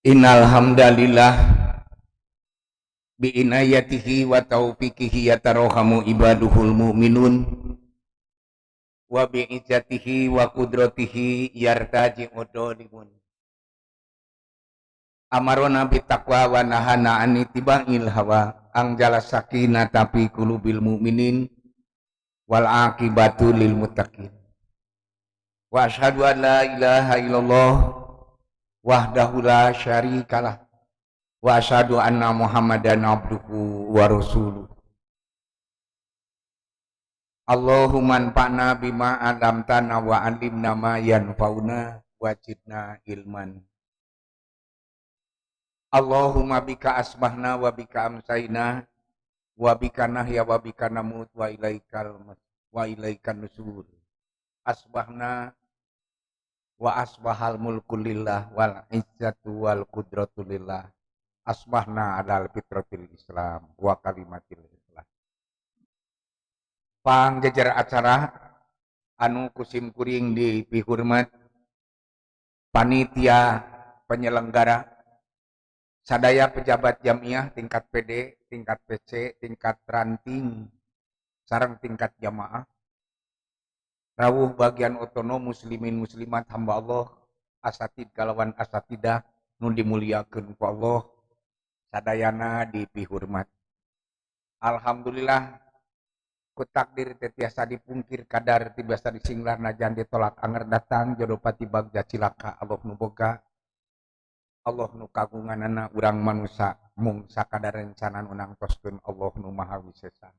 Innal hamdalillah bi inayatihi wa taufiqihi yatarohamu ibaduhul mu'minun wa bi izzatihi wa qudratihi yartaji'u dhalimun. Amarona bitaqwa wa nahana an ittiba'il hawa, anzala sakinata fi qulubil mu'minin wal aqibatu lil muttaqin. Wa asyhadu an la ilaha illallah wahdahu la syarikalah wa asyhadu anna Muhammadan abduhu wa rasuluh. Allahumma anfa'na bima 'allamtana wa 'allimna ma yanfa'una wa zidna ilman. Allahumma bika asbahna wa bika amsayna wa bika nahya wa bika namut wa ilaikal wa ilaikan nusur. Asbahna wa asbahal mulku lillah wal izzatu wal qudratu lillah. Asbahna alal fitratil Islam wa kalimatil Islam. Pangjejer acara anu ku sim kuring dipihurmat, panitia penyelenggara, sadaya pejabat jamiah tingkat PD, tingkat PC, tingkat ranting, sareng tingkat jamaah, rawuh bagian otonom, muslimin muslimat hamba Allah, asatid kalawan asatidah nu dimuliakeun ku Allah, sadayana dipihurmat. Alhamdulillah, ku takdir teu tiasa dipungkir, kadar teu biasa disinglar, najan ditolak anger datang. Jodoh pati bagja cilaka, Allah nu boga, Allah nu kagunganana. Urang manusa mung sakadar rencana nu nangtoskeun Allah nu Maha Wisesa.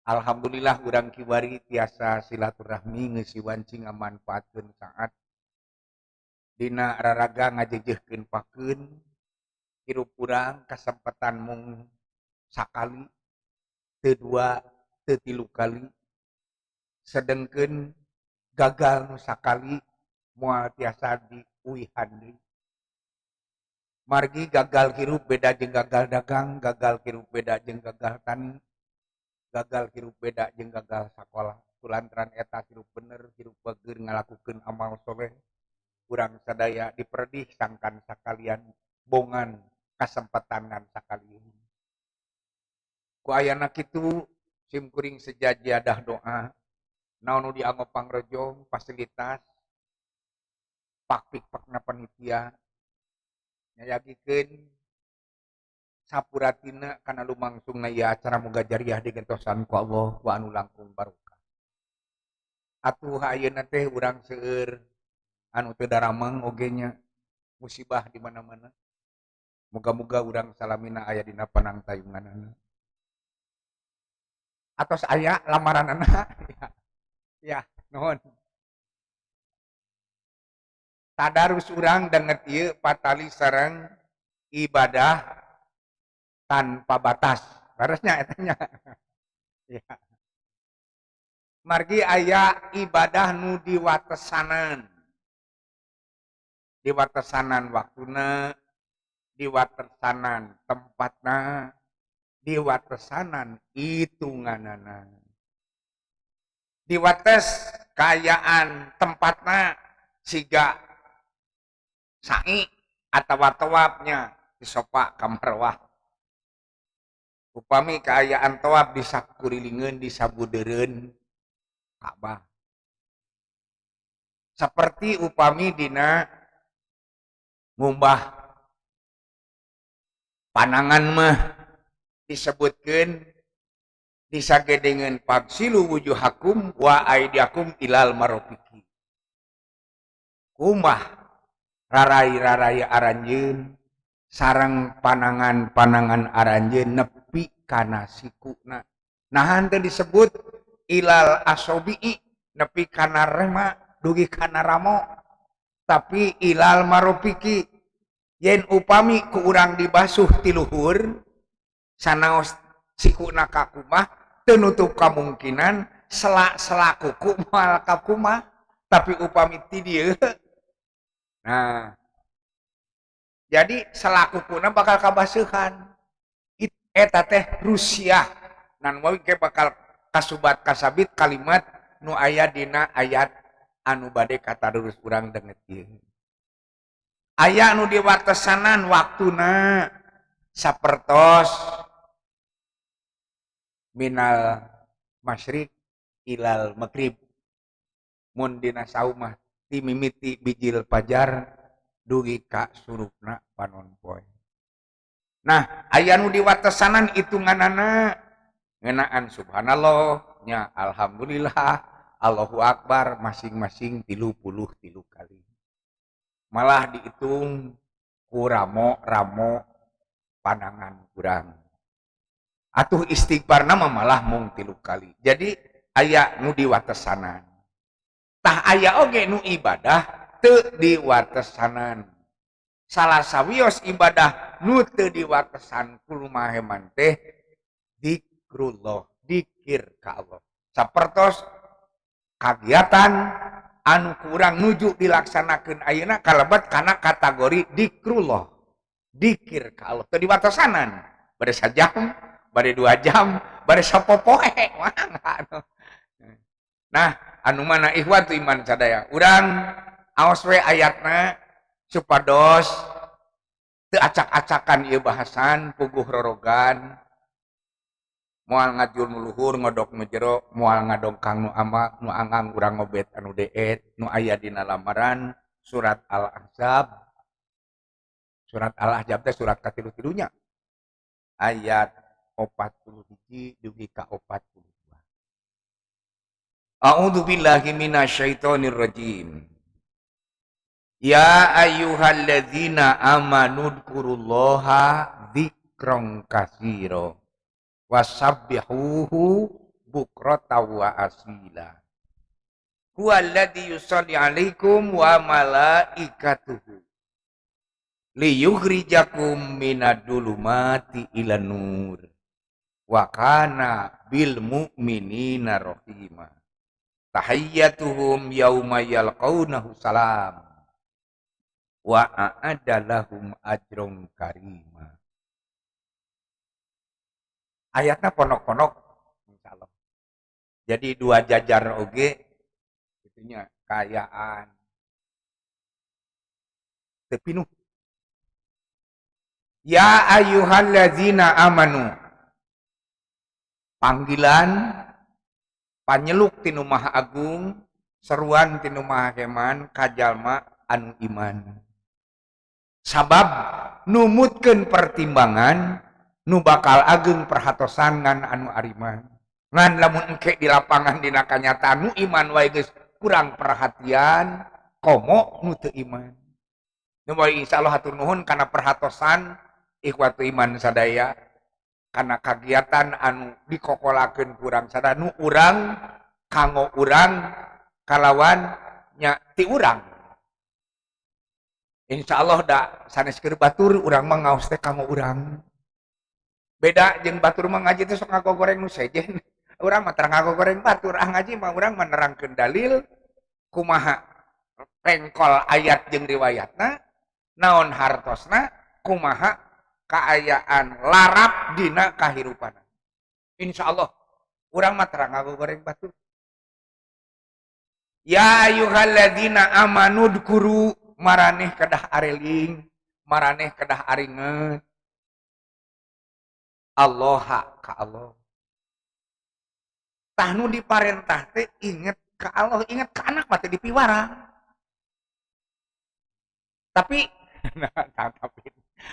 Alhamdulillah, urang kiwari tiasa silaturahmi, ngeusi wanci, ngamanfaatkeun saat dina raraga ngajejehkeun pakeun hirup urang. Kasempatan mung sakali, teu dua, teu tilu kali, sedengkeun gagal nu sakali moal tiasa diuihan deui. Margi gagal hirup beda jeung gagal dagang, gagal hirup beda jeung gagal tani, gagal hirup beda jeung gagal sakola. Kulantaran eta, hirup bener, hirup bager, ngalakukeun amal soleh, urang sadaya diperdih sangkan sakalian bongan kasempatan ngan sakali. Ku ayana kitu, sim kuring sejajadah doa naon nu dianggo pangrojong, fasilitas pak pikpakna panitia nyayagikeun sapuratina kana lumangsungna ieu acara, muga jariah digentosan ku Allah wa anu langkung barokah. Atuh ayeuna teh urang seueur anu teu daramang oge nya, musibah di mana-mana. Muga-muga urang salamina aya dina panangtayunganana. Atos aya lamaranana ya, ya nuhun. Tadarus urang danget ieu patali sareng ibadah tanpa batas. Harusnya eta nya ya. Margi aya ibadah nu diwatesanan, diwatesanan waktuna, diwatesanan tempatna, diwatesanan hitunganana. Diwates kaayaan tempatna siga sa'i atau tawafnya di Sofa ka Marwah. Upami kaayaan tawaf di sakurilingeun, di sabudeureun Ka'bah, seperti upami dina ngumbah panangan mah disebutkan disagedengeun fagsilu wujuhakum wa aidiakum ilal marofiqi. Kumbah rarai-rarai aranjeun sareng panangan-panangan aranjeun nepi kana sikuna. Nah, teu disebut ilal asobi'i, nepi kana rema, dugi kana ramo, tapi ilal marofiqi. Yen upami ku urang dibasuh ti luhur sanaos sikuna kakumah, teu nutup kamungkinan sela-sela kuku moal kakumah. Tapi upami ti dieu, nah, jadi sela kukuna bakal kabaseuhan. Eta teh Rusia nan ke bakal kasubat kasabit kalimat nu aya dina ayat anu bade katadarus urang danget ieu. Aya nu diwatesanan waktuna sapertos minal masyriq ilal maghrib. Mun dina saum mah ti mimiti bijil pajar dugi ka surupna panon poe. Nah, aya nu diwatesanan hitunganana ngeunaan subhanallah nya alhamdulillah Allahu akbar masing-masing 33 kali. Malah dihitung ku ramo-ramo pandangan kurang. Atuh istighfarna mah malah mung 3 kali. Jadi aya nu diwatesanan. Tah aya oge nu ibadah teu diwatesanan. Salah sawios ibadah nu teu diwatesan kumaha heman teh zikrullah, dikir ka Allah. Sapertos kagiatan anu kurang nuju dilaksanakeun ayeuna kalebet kana kategori dikrullah, dikir ka Allah. Teu diwatesanan, bade sajam, bade 2 jam, bade sapopoe, mangga. Nah, anu mana ikhwatu iman sadaya, urang aos we ayatna supados teu acak-acakan ieu bahasan puguh rorogan. Moal ngajul nu luhur ngodok nu jero, moal ngadongkang nu ama nu angang urang ngobet anu deet nu aya dina lamaran surat Al-Ahzab. Surat Al-Ahzab teh surat katilu-tilunya. Ayat 41 dugi ka 42. A'udzu billahi minasyaitonir rajim. Ya ayyuhalladzina amanu dzkurullaha dzikran katsira wasabbihuhu bukratan wa asila. Huwallazi yusalli alaikum wa malaikatuhu liyukhrijakum minadh-dhulumati ilan nur wa kana bil mu'minina rahima. Tahiyyatuhum yauma yalqaunahu salam wa a'adda lahum ajran karima. Ayatna ponok-ponok insyaallah. Jadi 2 jajar oge itunya kaayaan teu pinuh. Ya ayyuhallazina amanu, panggilan panyeluk tinu Maha Agung, seruan tinu Maha Heman ka jalma anu iman. Sabab numutkeun pertimbangan nu bakal ageng perhatosan ngan anu ariman. Ngan lamun engke di lapangan dina kanyataan nu iman wae geus kurang perhatian, komo nu teu iman. Nu bae insyaallah hatur nuhun kana perhatosan ikhwatu iman sadaya, kana kagiatan anu dikokolakeun kurang sadaya nu urang kanggo urang kalawan nya ti urang. Insyaallah da sanes keur batur urang mah ngaos teh kanggo urang. Beda jeung batur mah ngaji teh sok ngagogoreng nu sejen. Urang mah terang ngagogoreng batur, ah ngaji mah urang mah nerangkeun dalil kumaha rengkol ayat jeung riwayatna, naon hartosna, kumaha kaayaan larap dina kahirupan. Insyaallah urang mah terang ngagogoreng batur. Ya ayyuhalladzina amanu dzkuru, maraneh kedah areling, maraneh kedah aringet Allah ka Allah. Tah nu diparentah teh inget ka Allah, inget ka anak mah teh dipiwarang. Tapi nah, tapi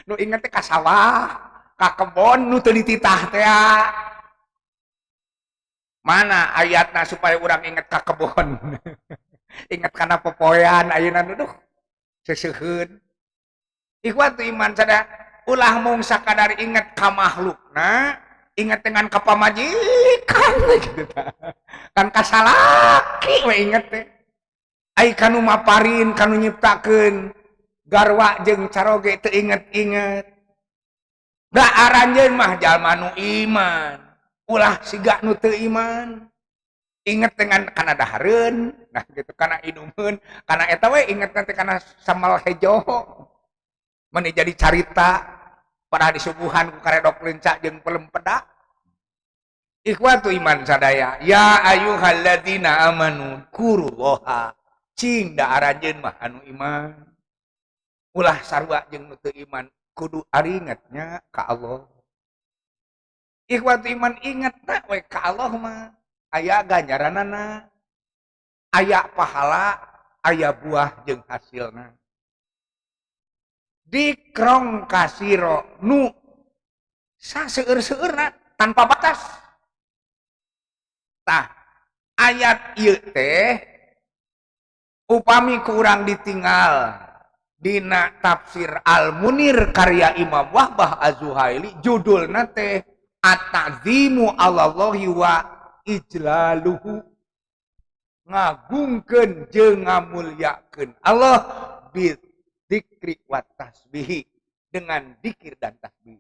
nu inget teh ka sawah, ka kebon nu teu dititah teh. Mana ayatna supaya urang inget ka kebon? Inget kana popoean ayeuna duh seseuheun. Ikhwatu iman sada, ulah mung sakadar inget ka makhlukna, inget dengan ka pamajikan gitu tah. Kan kasalaki we inget teh. Ai kanu maparin, kanu nyiptakeun garwa jeung caroge teu inget-inget. Da aranjeun mah jalma nu iman, ulah siga nu teu iman. Inget dengan kana dahareun, nah gitu, kana inumeun, kana eta we inget nanti kana sambal hejo. Meni jadi carita pada disuguhan ku karedok lencak jeung pelempeda. Ikhwatu iman sadaya, ya ayyuhalladzina amanu kurullaha, cing da aranjeun mah anu iman. Ulah sarua jeung nu teu iman, kudu aringetnya ka Allah. Ikhwatu iman, ingetna we ka Allah mah aya ganjaranana, aya pahala, aya buah jeung hasilna. Dzikrong kasiro nu saseueur-seueurna tanpa batas. Tah, ayat ieu teh upami kurang ditinggal dina tafsir Al-Munir karya Imam Wahbah Az-Zuhaili, judulna teh At-Ta'zimu 'alallahi wa ijlaluhu, ngagungkeun jeung ngamulyakeun Allah bidzikri wa tasbihi, dengan dikir dan tasbih.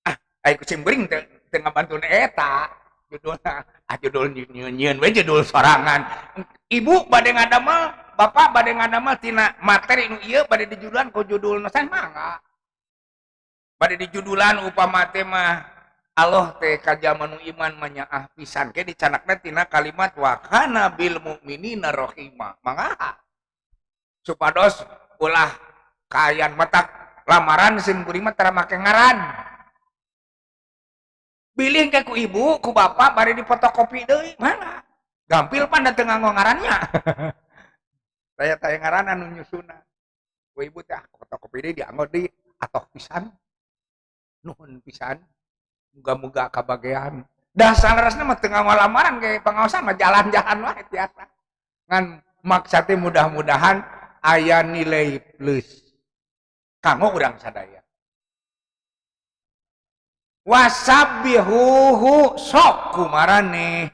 Ah, ayo kucing bering teh teu ngabantu eta judulna. Ah, judul nyieun we judul sorangan. Ibu bade ngadamel, bapak bade ngadamel tina materi nu ieu, bade dijudulan ku judul nu sanes, mangga. Bade dijudulan upama teh mah Allah teh ka jalma nu iman manyaah pisan ke, dicandakna tina kalimat wa kana bil mukminina rahima, mangga, supados ulah kaayaan matak lamaran sim kuring mah tara make ngaran. Bilih ke ku ibu ku bapak bari difotokopi deui, mana gampil pan da teu nganggo ngarannya. Saya tanya ngaran anu nyusuna ku ibu teh, ah, fotokopi deui, dianggo deui, atoh pisan, nuhun pisan, muga-muga kabagean. Dah saleresna mah teu nganggo lamaran ge, pengaosan mah jalan-jalan wae tiasa. Ngan maksa teh mudah-mudahan aya nilai plus kanggo urang sadaya. Wasabbihuhu, sok kumarane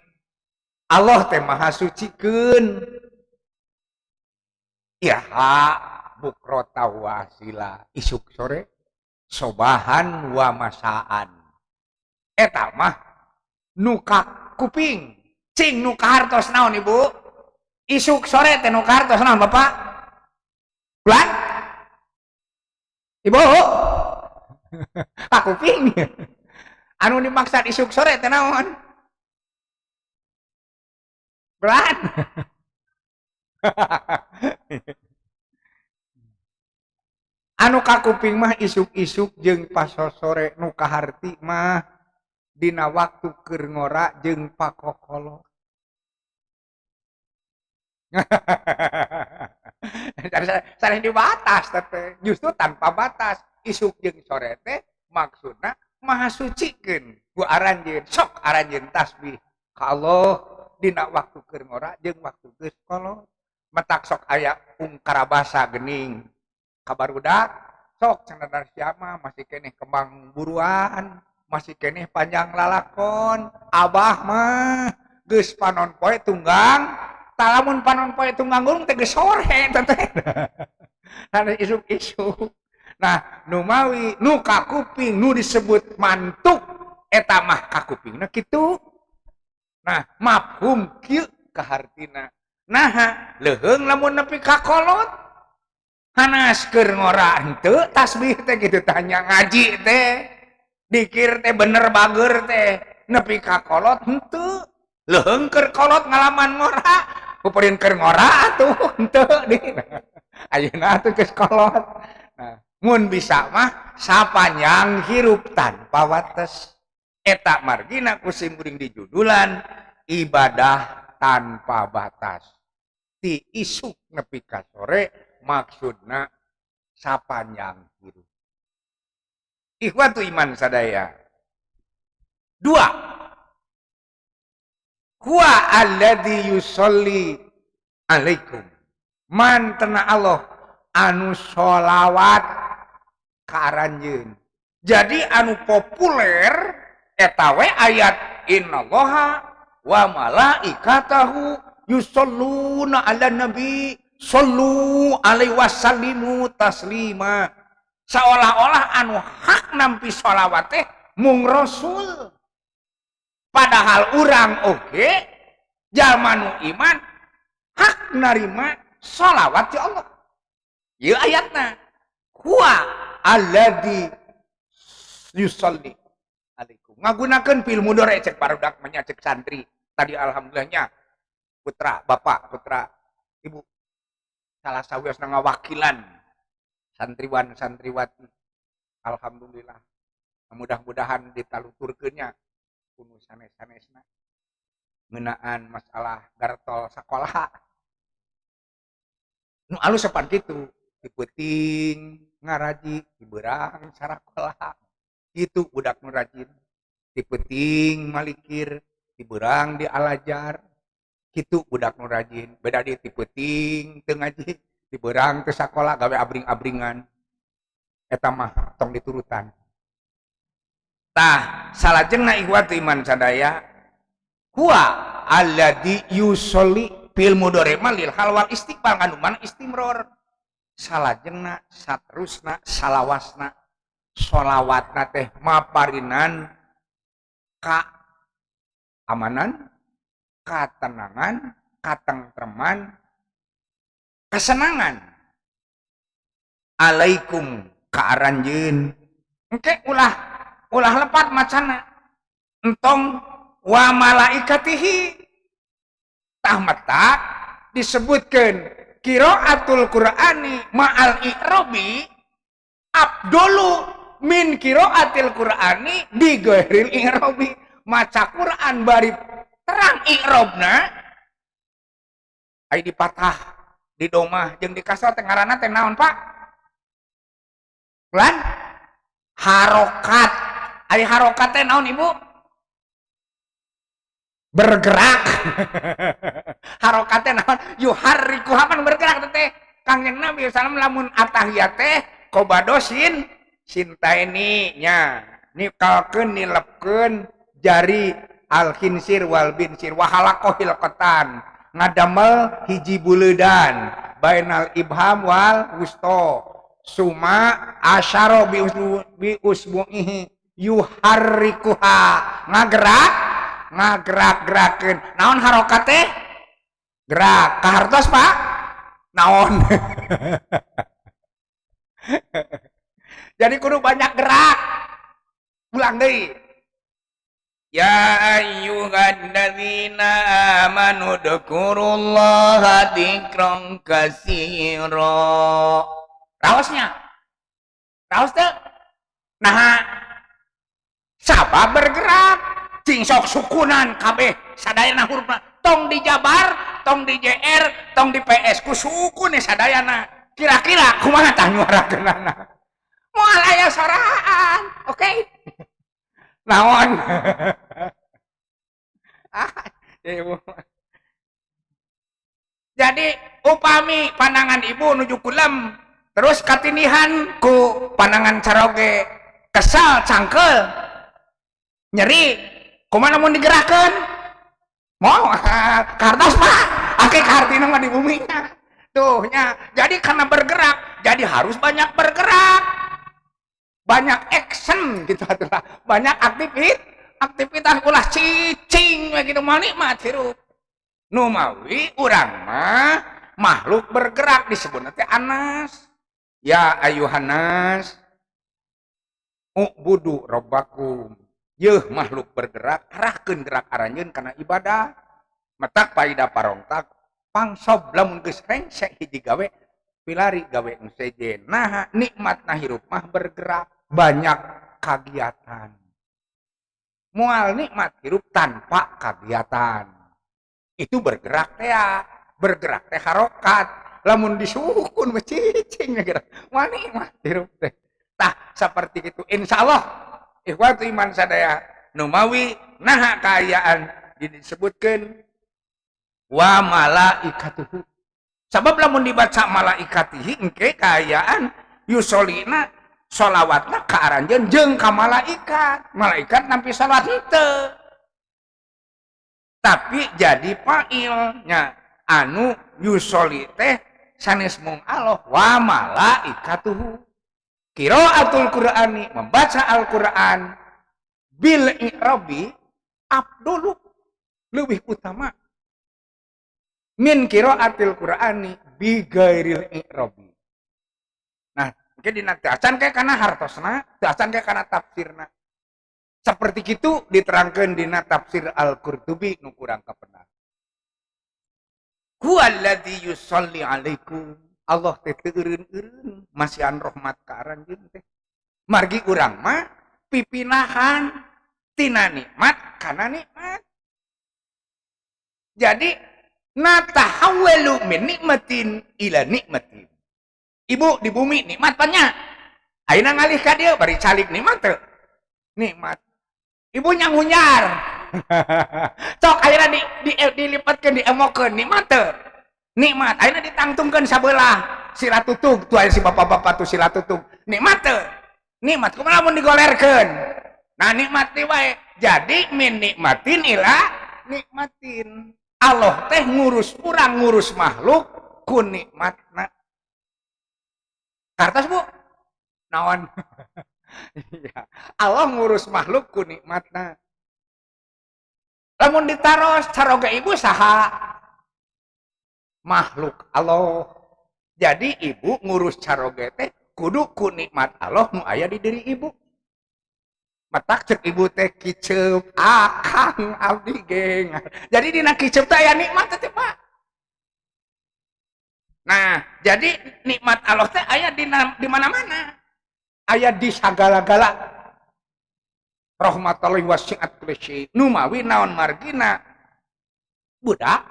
Allah teh maha sucikeun iraha bukrota wa asila, isuk sore, sobahan wa masaan. Eta mah nu kuping. Cing, nu kahartos naon, Ibu? Isuk sore teh nu kahartos naon, Bapak? Bulan? Ibu? Kakuping. Anu dimaksud isuk sore teh naon? Bulan? Anu kakuping mah isuk-isuk jeung pasosore, nu kaharti mah dina waktu keur ngora jeung pakokolo. Sanes dibatas teh, justru tanpa batas. Isuk jeung sore teh maksudna maha sucikeun ku aranjeun, sok aranjeun tasbih ka Allah dina waktu keur ngora jeung waktu geus kolot. Matak sok aya ungkara basa geuning kabarudak sok cenah, siapa masih keneh kembang buruan, masih keneh panjang lalakon, abah mah geus panon poe tunggang. Talamun panon poe tunggang gunung teh geus sore teh, ada isuk-isuk. Nah, nu mawi nu kakuping, nu disebut mantuk eta mah kakupingna kitu. Nah, mafhum kieu kahartina, nah, leuheung lamun nepi ka kolot, hanas keur ngora henteu tasbih teh kitu. Tanya ngaji teh, dikir teh, bener bager teh nepi ka kolot henteu, leuheung keur kolot ngalaman ngora, kuperin keur ngora atuh henteu di ayeuna atuh geus kolot. Nah, mun bisa mah sapanjang hirup tanpa wates. Eta margina ku simkuring di judulan ibadah tanpa batas ti isuk nepi ka sore, maksudna sapanjang hirup. Ikhwatu iman sadaya, dua, huwa alladzi yusolli alaikum, mantena Allah anu sholawat ka aranjeun. Jadi anu populer eta we ayat innallaha wa malaikatahu yusholluna ala nabi shollu alaihi wasallimu taslima, seolah-olah anu hak nampi sholawat teh mung rasul, padahal urang oge jalma nu iman hak narima sholawat ti Allah. Ieu ayatna huwa alladzi yusolli alaikum, ngagunakeun fi'il mudhari cek barudak mah, cek santri tadi. Alhamdulillahnya putra bapak, putra ibu. Salah sawiosna ngawakilan santriwan santriwati. Alhamdulillah. Mudah-mudahan ditaluturkeun nya ku nu sanes-sanesna ngeunaan masalah gartol sakola. Nu alus sapan kitu, ti peuting ngaraji, ti beurang sarakola. Kitu budak nu rajin. Ti peuting malikir, ti beurang dialajar. Kitu budak nu rajin. Beda di ti peuting teu ngaji, ti beurang teu sakola gawe abring-abringan. Eta mah tong diturutan. Tah, salajengna ikhwatu iman sadaya, huwa alladzi yusolli fil mudhari lil hal wal istiqbal ngandung mana istimror. Salajengna saterusna salawasna sholawatna teh maparinan ka amanan, katenangan, katengtreman, kesenangan. Alaikum ka aranjeun. Engke ulah ulah lepat macana. Entong wa malaikatihi. Tah matak disebutkeun qiraatul Qur'ani ma'al i'robi afdolu min qiraatil Qur'ani bi ghairil i'robi. Maca Quran bari terang i'robna ai dipatah di domah jeung di kasrah teh ngaranna teh naon, Pak? Bulan harokat. Ai harokat teh naon, Ibu? Bergerak. Harokat teh naon? Yuharrikuha pan bergerak teh. Kangjeng Nabi sallam lamun atahiyat teh kobadosin sintaini nya nikalkeun nilepkeun jari al khinsir wal binsir wa halaqahil qatan ngadamel hiji buleudan bainal ibham wal wusto suma asyara bi usbu'ihi yuharrikuha ngagerak ngagerak-gerakeun. Naon harokat teh? Gerak. Kahartos, Pak? Naon? Jadi kudu banyak gerak. Ulang deui. Ya ayyuhalladzina amanu dzkurullaha dzikran katsira. Raosnya. Raos teh. Nah, sabab bergerak. Cing sok sukunan kabeh sadayana hurufna. Tong dijabar, tong di JR, tong di PS ku sukun sadayana. Kira-kira kumaha tah nyuarakeunana? Moal aya soraan. Oke. Okay? Naon? Ah, ibu. Jadi upami pandangan ibu nuju kulem terus katinihan ku pandangan caroge kesal cangkel nyeri kumaha mun digerakkeun mau kartos, Pak, ake kartina mah di bumi nya tuh nya. Jadi karena bergerak, jadi harus banyak bergerak, banyak action gitu atulah, banyak aktivitas, ulah cicing gitu mah nikmat hirup. Nu mawi urang mah makhluk bergerak disebut teh anas. Ya ayuhannas ubudu robbakum. Yeuh makhluk bergerak, arahkeun gerak aranjeun kana ibadah. Matak paida parongtak pangsob lamun geus rengse hiji gawe pilari gawe nu sejen. Nah, nikmatna hirup mah bergerak, banyak kegiatan. Moal nikmat hirup tanpa kegiatan. Itu bergerak teh, bergerak teh harokat. Lamun disukun mah cicing gerak. Moal nikmat hirup teh. Tah seperti itu insyaallah ikhwatu iman sadaya numawi naha kaayaan disebutkeun wa malaikatuhu. Sabab lamun dibaca malaikatihi engke kaayaan yusolina sholawatna ka aranjeun jeung ka malaikat. Malaikat nampi sholawat henteu. Tapi jadi fa'ilnya anu yusoli teh sanes mung Allah wa malaikatuhu. Qiraatul Qur'ani, membaca Al-Qur'an bil i'rabi afdalu, lebih utama min qiraatil Qur'ani bi ghairil i'rabi. Nah, mungkin dina teu acan kayak kana hartosna, teu acan kayak kana tafsirna. Seperti kitu diterangkeun dina tafsir Al-Qurtubi nu kurang kapenar. Huwallazi yusolli alaikum. Allah teh teu eureun-eureun masihan rahmat ka aranjeun teh. Margi urang mah pipinahan tina nikmat kana nikmat. Jadi natahawwalu min nikmatin ila nikmatin. Ibu di bumi nikmat banyak. Ayeuna ngalih ka dieu bari calik nikmat teu? Nikmat. Ibu nyangunyar. Cok ayeuna dilipatkeun, diemokeun, nikmat teu? Nikmat. Ayeuna ditangtungkeun sabelah sila tutug tuh, aya si bapak-bapak tuh sila tutug. Nikmat teu? Nikmat. Kumaha lamun digolerkeun? Nah, nikmat deui wae. Jadi min nikmatin ila nikmatin. Allah teh ngurus urang, ngurus makhluk ku nikmatna. Kartos, Bu? Naon? Iya. Allah ngurus makhluk ku nikmatna. Lamun ditaros caroge ibu saha? Makhluk Allah. Jadi ibu ngurus caroge teh kudu ku nikmat Allah nu aya di diri ibu. Matak cek ibu teh kiceup akang abdi geng. Jadi dina kiceup teh aya nikmat teh, Pak. Nah, jadi nikmat Allah teh aya di mana-mana. Aya di sagala-gala. Rahmatullahi wasi'at kulli syai. Numawi naon margina budak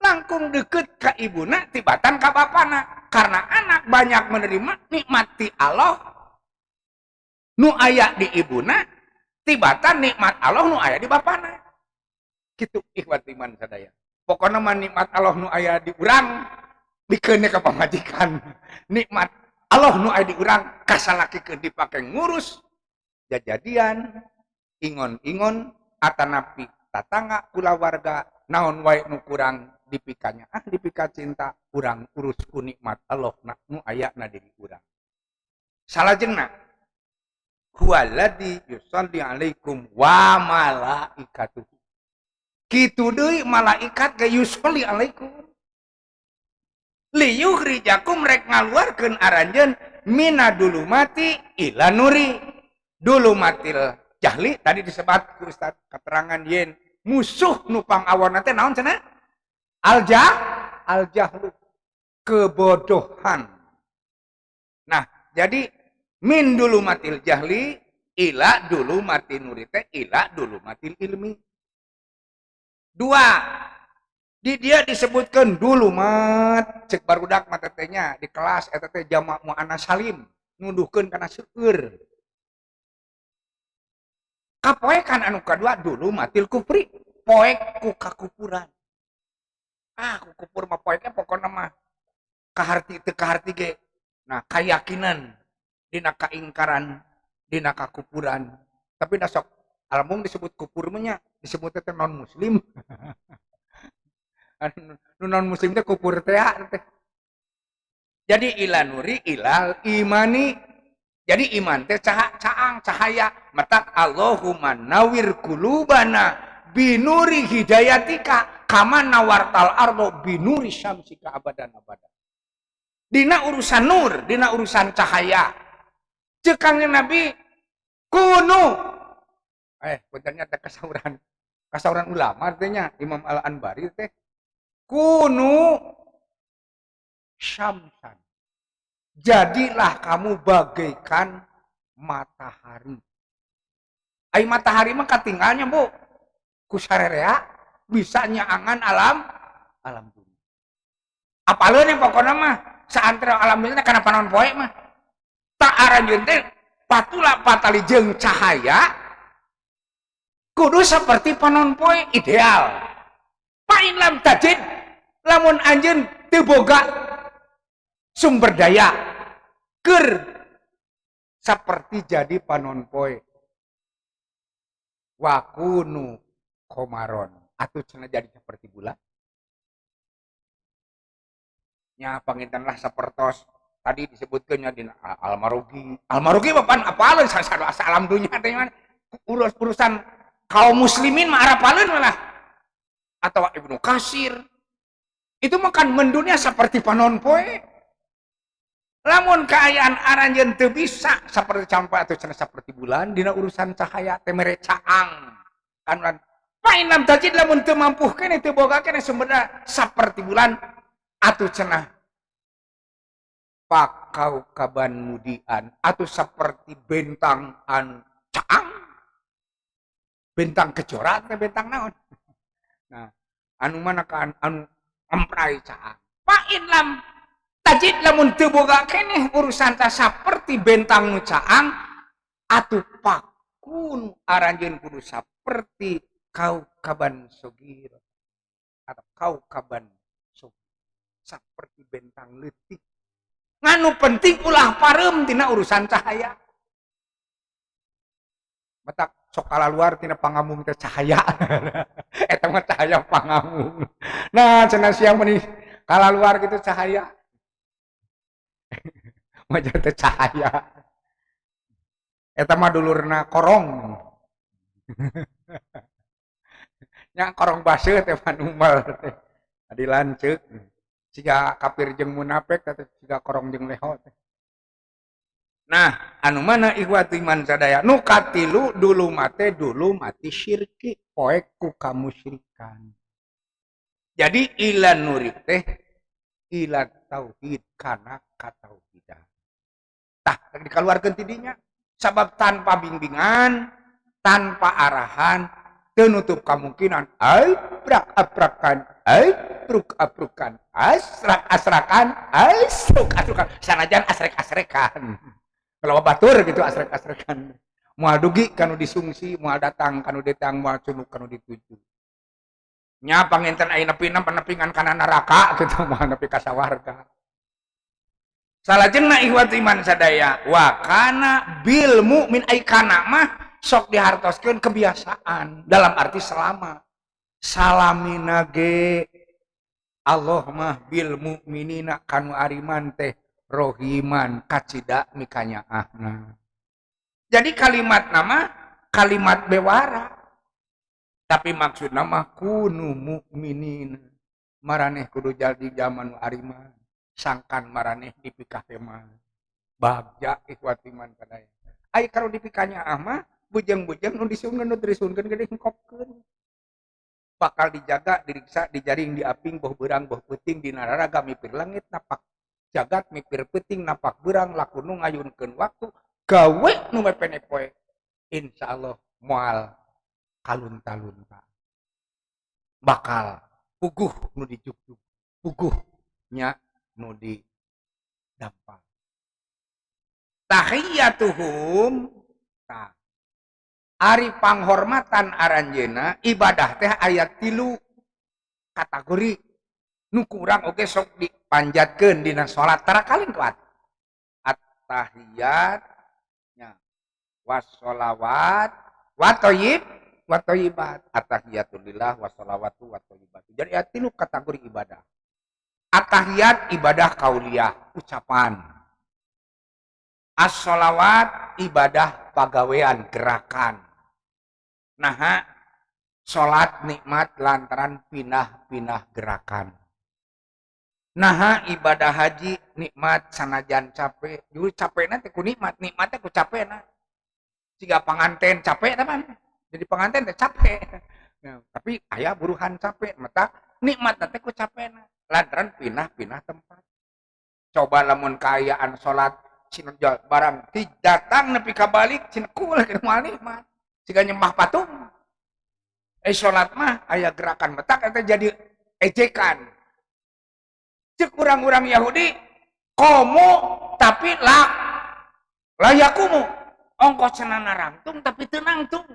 langkung deket ka ibuna tibatan ka bapana, karena anak banyak menerima nikmati Allah nu aya di ibuna tibatan nikmat Allah nu aya di bapana. Kitu, ikhwat iman sadaya. Pokoknya mah nikmat Allah nu aya di urang bikeunnya ka pamajikan, nikmat Allah nu aya di urang kasalakikeun dipake ngurus jajadian, ingon-ingon atanapi tatangga, kulawarga, naon wae nu kurang dipikanya, ah, dipika cinta urang urus ku nikmat Allah nu aya na diri urang. Salajengna huwallazi yusalli alaikum wa malaikatuhu. Kitu deui malaikat ge yusalli alaikum liyukhrijakum, rek ngaluarkeun aranjeun mina dulumati ila nuri. Dulumatil jahli tadi disebut ku Ustaz keterangan yen musuh nu pangawonna teh naon cenah? Al jahlu, kebodohan. Nah, jadi min dulumatil jahli ila dulumati nuri teh ila dulumatil ilmi. Dua, di dia disebutkan dulumat, cek barudak mah tetehnya di kelas eta teh jamak muannas salim, nuduhkeun kana seueur. Kapoekan anu kadua dulumatil kufri, poek ku kakupuran. Ah, ku kupur mah poeknya pokokna mah kaharti teu kaharti ge. Nah, kayakinan dina kaingkaran, dina kakupuran. Tapi da sok alamung disebut kupur mah nya, disebut teh non muslim. Nu non muslim teh kupur teh teh. Jadi ila nuri ilal imani. Jadi iman teh caang cahaya. Matak Allahumma nawir kulubana binuri hidayatika kama nawartal ardo binuri syamsika abadan abadan. Dina urusan nur, dina urusan cahaya. Cek Kangjeng Nabi kunu, puntennya teh kasauran kasauran ulama, artinya Imam Al Anbari teh kunu syamsan, jadilah kamu bagaikan matahari. Ai matahari mah katinggalnya, Bu, ku sarerea bisa nyaangan alam alam bumi. Apaleun yang pokokna mah saantero alam dunia kana panon poe mah. Tak aranjeun teh patula patali jeung cahaya kudu seperti panon poe ideal. Fa in lam tajid, lamun anjeun teu boga sumber daya keur seperti jadi panon poe, wakunu komaron, atau cenah jadi seperti bulan nya. Panginten lah sapertos tadi disebutkannya di Al-Marogi. Al-Marogi bapan apaleun alam dunia teh, urus urusan kaum muslimin mah arapaleun malah, atau Ibnu Kasir itu makan mendunia seperti panon poe. Lamun keayaan aranjeun teu bisa seperti campa atau cenah seperti bulan dina urusan cahaya teh mere caang kan. Fa in lam tajid, lamun teu mampu kene, teu boga kene sumberna seperti bulan atau cenah. Pakau kaban mudian atau seperti bentang anu caang, bentang kejora teh, bentang naon. Nah, anu mana kan anu emprai caang. Fa in lam tajid, lamun teu boga keneh urusan teh saperti bentang nu caang, atuh fakun, aranjeun kudu saperti kaukaban sogir atau kaukaban sogir, saperti bentang leutik. Nganu penting ulah pareum tina urusan cahaya. Matak sok luar tina pangamung teh cahaya, eta mah cahaya pangamung. Nah, cenah siang meni luar gitu cahaya mah teh cahaya, eta mah dulurna korong nya, korong baseuh teh panumbal teh adi lanceuk siga kafir jeung munafik teh, siga korong jeung leho teh. Nah, anu mana ikhwati iman sadaya, nu katilu dulu mate dulu mati syirki, poek ku kamusyrikan. Jadi ilan nuri teh ila tauhid, kana katauhidan. Tah, dikeluarkeun tidinya, sabab tanpa bimbingan, tanpa arahan, tenutup kemungkinan aprak aprakan, apruk aprukan, asrak asrakan, asruk asrukan, sanajan asrek asrekan. Kalau batur gitu asrek asrekan, moal dugi kanu disungsi, moal datang kanu datang, moal cunuk kanu dituju. Nya panginten aya nepi penepingan kana neraka gitu, moal nepi ka sawarga. Salajengna, ikhwat iman sadaya, wa kana bil mukmin, ai kana mah sok dihartoskeun kebiasaan dalam arti selama salamina ge Allah mah bil mukminina kanu ariman teh rohiman, kacida mikanyaahna. Jadi kalimat nama kalimat bewara, tapi maksud nama kunu mukminin, maraneh kudu jadi zaman ariman sangkan maraneh dipikahema bagja. Ikhwat iman sadaya, ai kalau dipikanyaah mah bujeng-bujeng nu disunkeun, nu disunkeun gede hingkopkeun, bakal dijaga, diriksa, dijaring, diaping, boh beurang boh peuting, dina raraga mipir langit napak jagat, mipir peuting napak beurang, laku nu ngayunkeun waktu, gawe nu mepene poe, insyaallah moal kalunta-lunta, bakal puguh nu dijugjug, puguh nya nu di dampak. Tahiyatuhum, tah ari panghormatan aranjeuna. Ibadah teh aya 3 kategori nu kurang oge sok dipanjatkeun dina salat tara kalin kuat: at-tahiyat nya, wassolawat, wa wa thayyibat. Attahiyatulillah, wassalawatu, wa thayyibat. Jadi aya tilu kategori ibadah. At-tahiyat ibadah kauliyah, ucapan. As-sholawat ibadah pagawean, gerakan. Nah, salat nikmat lantaran pindah-pindah gerakan. Nah, ibadah haji nikmat sanajan capek. Dulu capek nanti ku nikmat, nikmatnya ku capek nah. Jika panganten capek teman, jadi pengantin teh capek. Nah, tapi ayah buruhan capek, mata nikmat nanti ku capek nah. Lantaran pindah-pindah tempat. Coba lamun kaayaan salat barang datang nepi ka balik cina kul moal nikmat. Jika nyembah patung. Eh, salat mah aya gerakan, metak eta jadi ejekan. Cek urang-urang Yahudi, komo tapi la layakumu, ongkos cenah narangtung tapi teu nangtung.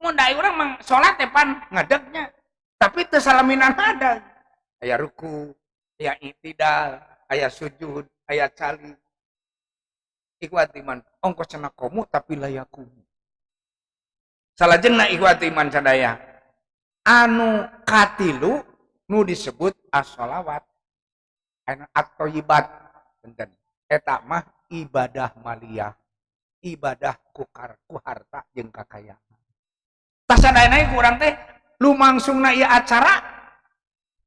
Mun da urang mah salat teh pan ngadegnya tapi teu salaminan ada, aya ruku, aya itidal, aya sujud, aya cali. Ikhwat iman, ongkos cenah komo tapi layakumu. Salajengna, ikhwat iman sadaya, anu katilu nu disebut as-sholawat at-thayyibat, benten eta mah ibadah maliyah, ibadah kukar ku harta jeung kakayaan. Tah, sadayana ku urang teh lumangsungna ieu acara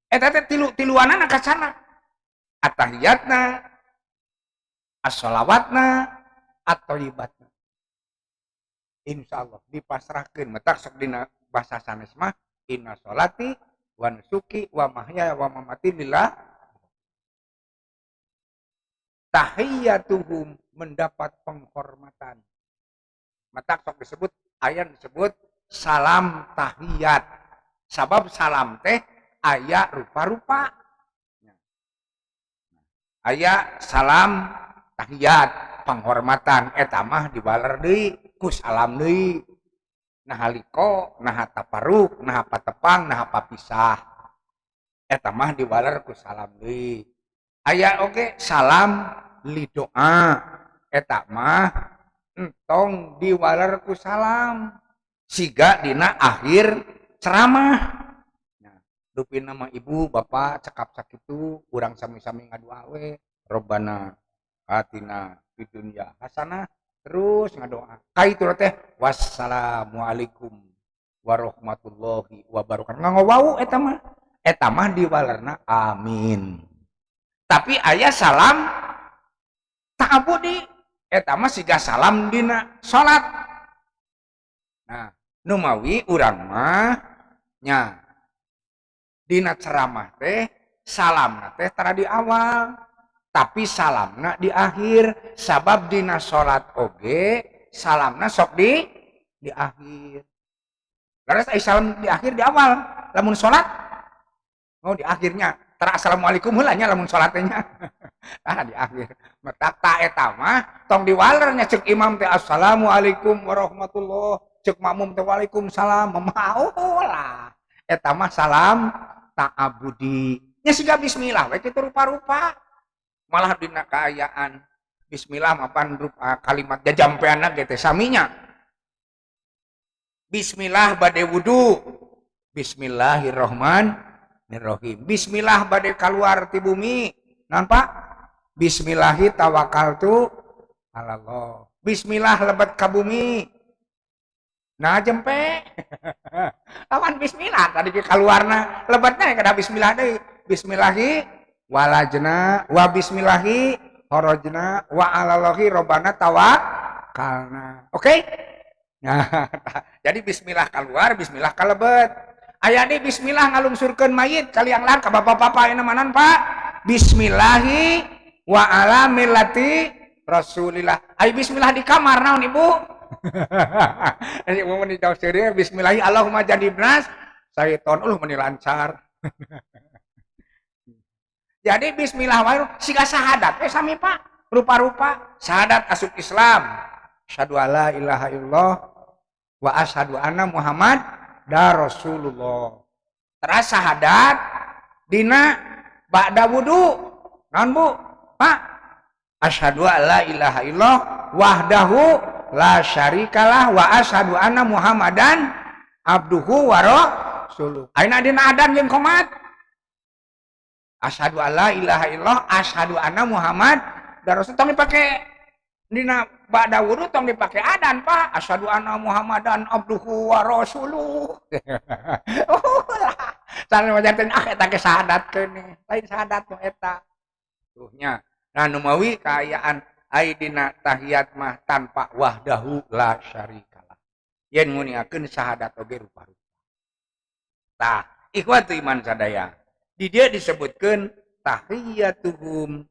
eta teh tilu-tiluanana kacana: attahiyatna, as-sholawatna, at-thayyibatna. Insyaallah dipasrahkeun. Matak sok dina bahasa sanes mah inna sholati wa nusuki wa mahyaya wa mamati lillah. Tahiyyatuhum mendapat penghormatan. Matak sok disebut aya disebut salam tahiyat. Sabab salam teh aya rupa-rupa. Aya salam tahiyat penghormatan eta mah dibaler deui ku salam deui. Nah liko, nah taparuk, nah patepang, nah papisah. Eta mah diwaler ku salam deui. Aya oge salam lidoa. Eta mah entong diwaler ku salam. Siga dina akhir ceramah. Nah, dupi nama ibu, bapak cekap sakitu urang sami-sami ngadoa we. Robbana atina fid dunya hasanah. Terus ngadoa. Kaitu teh wassalamualaikum warahmatullahi wabarakatuh. Nganggo wau eta mah. Eta mah diwalerna amin. Tapi aya salam ta'abudi. Eta mah siga salam dina salat. Nah, numawi urang mah nya dina ceramah teh salamna teh tara di awal. Tapi salamna di akhir, sabab dina salat oge salamna sok di akhir. Laras ai salam di akhir di awal, lamun salat oh di akhirnya. Tara assalamualaikum heula nya lamun salat teh nya. Ah di akhir. Matak ta eta mah tong diwaler nya ceuk imam teh assalamualaikum warahmatullah, ceuk makmum teh waalaikumsalam. Mah lah. Eta mah salam ta'abudi. Nya siga bismillah we kitu rupa-rupa. Malah dina kaayaan bismillah mapan rupa kalimat jajampeanna ge teh saminya. Bismillah bade wudu. Bismillahirrahmanirrahim. Bismillah bade kaluar ti bumi. Naon Pak? Bismillahi tawakkaltu alallah. Bismillah lebet ka bumi. Nah jempe. Lawan bismillah tadi ke kaluarna lebetna kada bismillah deui. Bismillahi walajna wa bismillahi horojna wa alallahi robbana tawakkalna. Oke? Nah, jadi bismillah keluar, bismillah kalebet. Aya deui bismillah ngalungsurkeun mayit kaliang lahar ka bapak-bapak ayeuna manan Pak. Bismillahi wa ala millati Rasulillah. Ayo bismillah di kamar naon Ibu? Ini mau di jauh serius bismillahi Allahumma jannibnas syaiton uluh meni lancar. Jadi bismillah wae siga syahadat we sami Pak. Rupa-rupa syahadat asup Islam. Asyhadu alla ilaha illallah wa asyhadu anna Muhammad da Rasulullah. Teras syahadat dina ba'da wudu. Naon Bu? Pak. Asyhadu alla ilaha illallah wahdahu la syarikalah wa asyhadu anna Muhammadan abduhu wa rasuluh. Ayeuna dina adan jeung qomat. Asyhadu alla ilaha illallah asyhadu anna Muhammad dan Rasul tong dipake dina ba'da wudu tong dipake adan Pak. Asyhadu anna Muhammadan abduhu wa rasuluh. Oh lah. Sana wajanten ah eta ge syahadat keun lain syahadat nu eta. Tuh nya. Nah numawi kaayaan ai dina tahiyat mah tanpa wahdahu la syarikalah. Yen nguniakeun syahadat oge rupa-rupa. Tah, ikhwatu iman sadaya. Di dia disebutkan tahiyyatuhum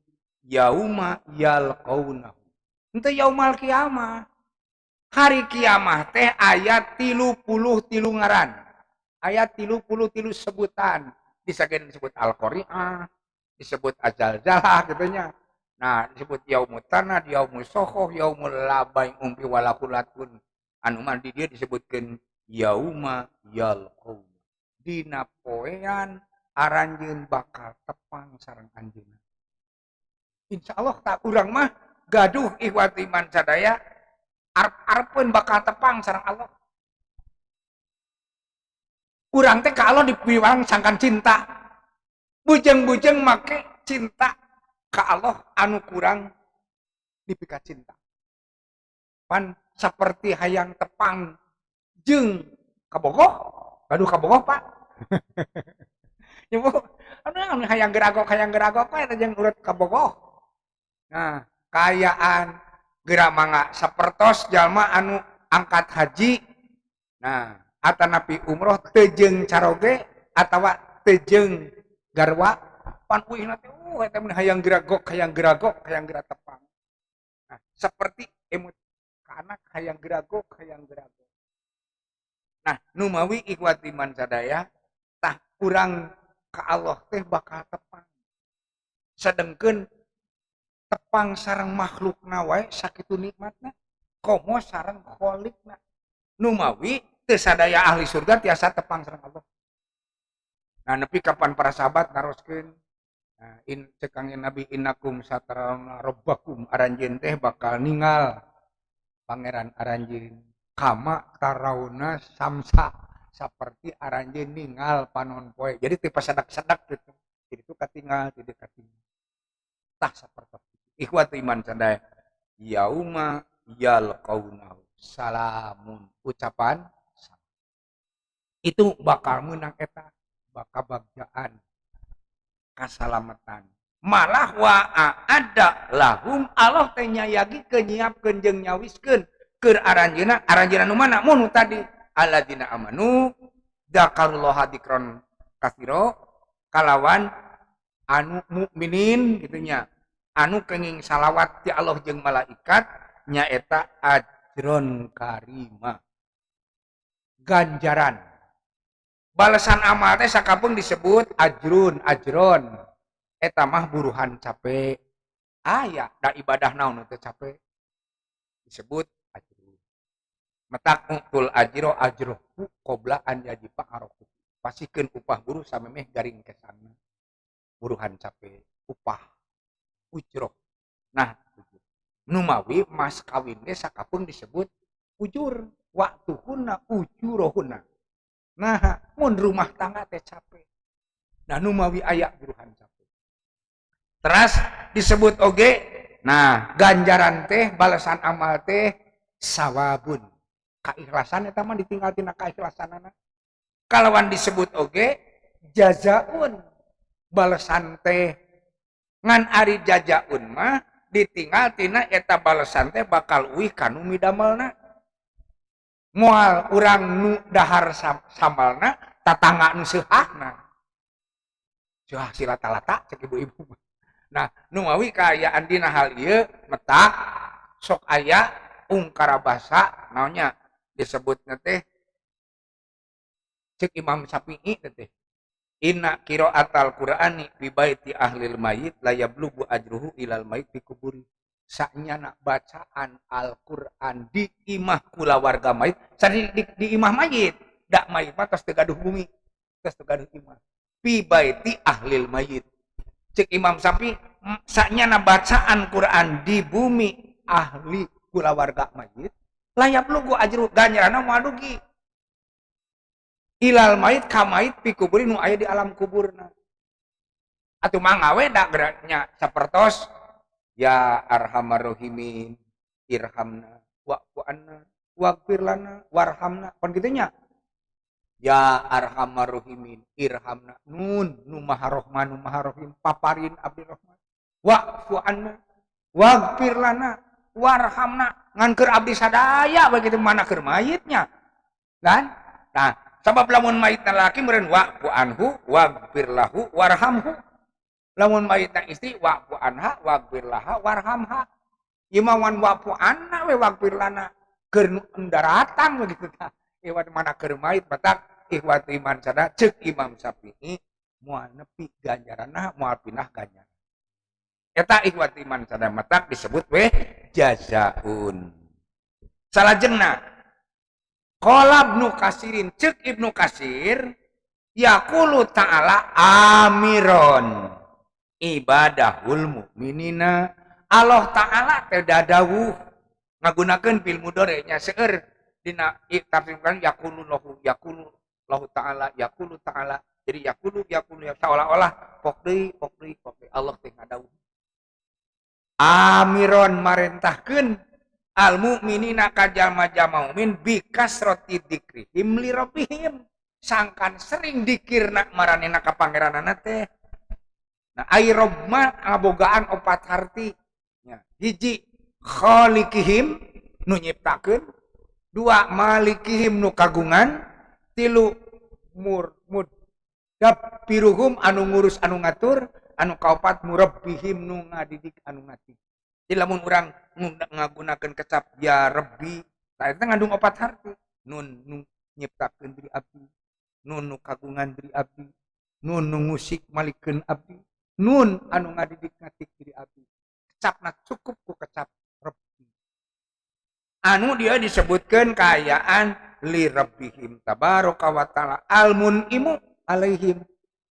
yauma yalqaunahu. Henteu yaumal kiamah. Hari kiamah teh ayat 33 ngaran. Ayat 33 sebutan. Bisa disebut Al-Qari'ah, disebut Azalzalah gitu nya. Nah, disebut yaumut tanad, yaumul sohoh, yaumul la bai'un fi wala khullatun. Anu mah di dia disebutkeun yauma yalqaun. Dina poean aranjeun bakal tepang sareng anjeunna. Insyaallah tak urang mah gaduh ikhwat iman sadaya arep-arepeun bakal tepang sareng Allah. Urang teh ka Allah dipiwang sangkan cinta. Bujeng-bujeng make cinta ka Allah anu kurang dipika cinta. Pan seperti hayang tepang jeung kabogoh, gaduh kabogoh Pak. Ya Bu, anu hayang geragok we eta jeung urut kabogoh. Nah, kaayaan geura mangga sapertos jalma anu angkat haji. Nah, atanapi umroh teu jeung caroge atawa teu jeung garwa pan uihna teh Eta mun hayang geragok, hayang geragok, hayang geura tepang. Nah, seperti emut ka anak hayang geragok, hayang geragok. Nah, numawi ikhwat iman sadaya tah urang ka Allah teh bakal tepang. Sedengkeun tepang sareng makhlukna wae sakitu nikmatna, komo sareng kholikna. Numawi teu sadaya ahli surga tiasa tepang sareng Allah. Nah, nepi kapan para sahabat naroskeun, nah, in cek Kangjeng Nabi innakum satarawna rabbakum, aranjeun teh bakal ningal pangeran aranjeun kama tarauna samsa, saperti aranjeun ningal panon poe. Jadi teu pasadak-sadak gitu. Jadi itu katingal, tidak katingal. Tah sapertos ikhwat iman sadaya, yauma yalqaunahu salamun, ucapan salam. Itu bakal menang eta bakal bagjaan kasalamatan. Malah wa ada lahum, Allah teh nyayagikeun nyiapkeun jeung nyawiskeun keur aranjeunna, aranjeunna nu mana mun tadi alladzina amanu dzakarullaha dzikron katsiro, kalawan anu mukminin gitu nya, anu kenging salawat ti Allah jeung malaikat nyaeta ajron karima, ganjaran balasan amal teh sakapeung disebut ajrun, ajron eta mah buruhan capek aya da ibadah naon teh capek disebut ajrun. Matak tul ajro ajrohu qabla an yajifa araku, pasikeun upah buruh samemeh garing kesana, buruhan capek upah ujroh. Nah, numawi mas kawin ge sakapeung disebut ujur, waktuhunna ujurohunna. Nah, mun rumah tangga teh capek. Nah, numawi aya buruhan capek. Teras disebut oge, nah ganjaran teh balasan amal teh sawabun. Kaikhlasan eta mah ditinggal tina kaikhlasanana. Kalawan disebut oge jazaun, balasan teh ngan ari jazaun mah ditinggal tina eta balasan teh bakal uih kanu midamelna. Moal urang nu dahar sambalna tatangga nu seuhahna. Seuhah silata-lata cek ibu-ibu. Nah, numawi kaayaan dina hal ieu metak sok aya ungkara basa naonnya disebutna teh cek Imam Syafi'i teh inna qiraatal Qur'ani bi baiti ahlil mayit la yablugu ajruhu ilal mayit fi kuburi. Saknyana bacaan Al-Qur'an di imah kulawarga mayit, sari di imah mayit, dak mayit mah tos teu gaduh bumi, tos teu gaduh imah. Fi baiti ahlil mayit. Cek Imam Syafi'i saknyana bacaan Qur'an di bumi ahli kulawarga mayit, la yablugu ajru, ganjaranna moal dugi ilal mayit ka mayit fi kuburi nu aya di alam kuburna. Atuh mangga we da geraknya sapertos ya arhamar rahimin irhamna wa'fu anna waghfir lana warhamna, kon kitu nya. Ya arhamar rahimin irhamna, nun nu maha rahman nu maha rahim paparin abdi rahman, wa'fu anna waghfir lana warhamna, ngan keur abdi sadaya begitu mana keur mayitnya kan. Nah, sabab lamun mayitna laki meureun wa'fu anhu waghfir lahu warhamhu, lamun mayitna istri wa'fu anha waghfir laha warhamha. Ieu mah wan wa'fu anna we waghfir lana keur nu daratan begitu tah. Iwan mana keur mayit batak ikhwat iman sada cek Imam Syafi'i moal nepi ganjaranna moal pindah ganjaran. Eta ikhwat iman sada matak disebut we jazaun. Salajengna qala Ibnu Kasirin, cek Ibnu Kasir yaqulu ta'ala amiron ibadahul mukminina. Allah ta'ala teh dadawuh ngagunakeun fil mudhari nya seueur dina tafsirkan yaqulu lahu, yaqulu lahu ta'ala, yaqulu ta'ala. Jadi yaqulu, yaqulu, ya, seolah-olah pok deui, pok deui, pok deui. Allah teh ngadawuh amiron marentahkeun al mukminina ka jalma-jalma mukmin bi kasrati dzikrihim li rabbihim, sangkan sering dikirna maranehna ka pangeranana teh. Nah, ai rob mah ngabogaan opat harti nya. Hiji khaliqihim nu nyiptakeun, dua malikihim nu kagungan, tilu mur mud dabiruhum anu ngurus anu ngatur, Anu kaopat murabbihim nu ngadidik anu ngatik. Jadi lamun urang ngagunakeun kecap ya Rabbi, tah eta ngandung opat harti. Nun nu nyiptakeun diri abdi, nun nu kagungan diri abdi, nun nu ngusik malikeun abdi, nun anu ngadidik ngatik diri abdi. Kecapna cukup ku kecap Rabbi. Anu dia disebutkeun kaayaan li rabbihim tabaraka wa taala almunimu alaihim.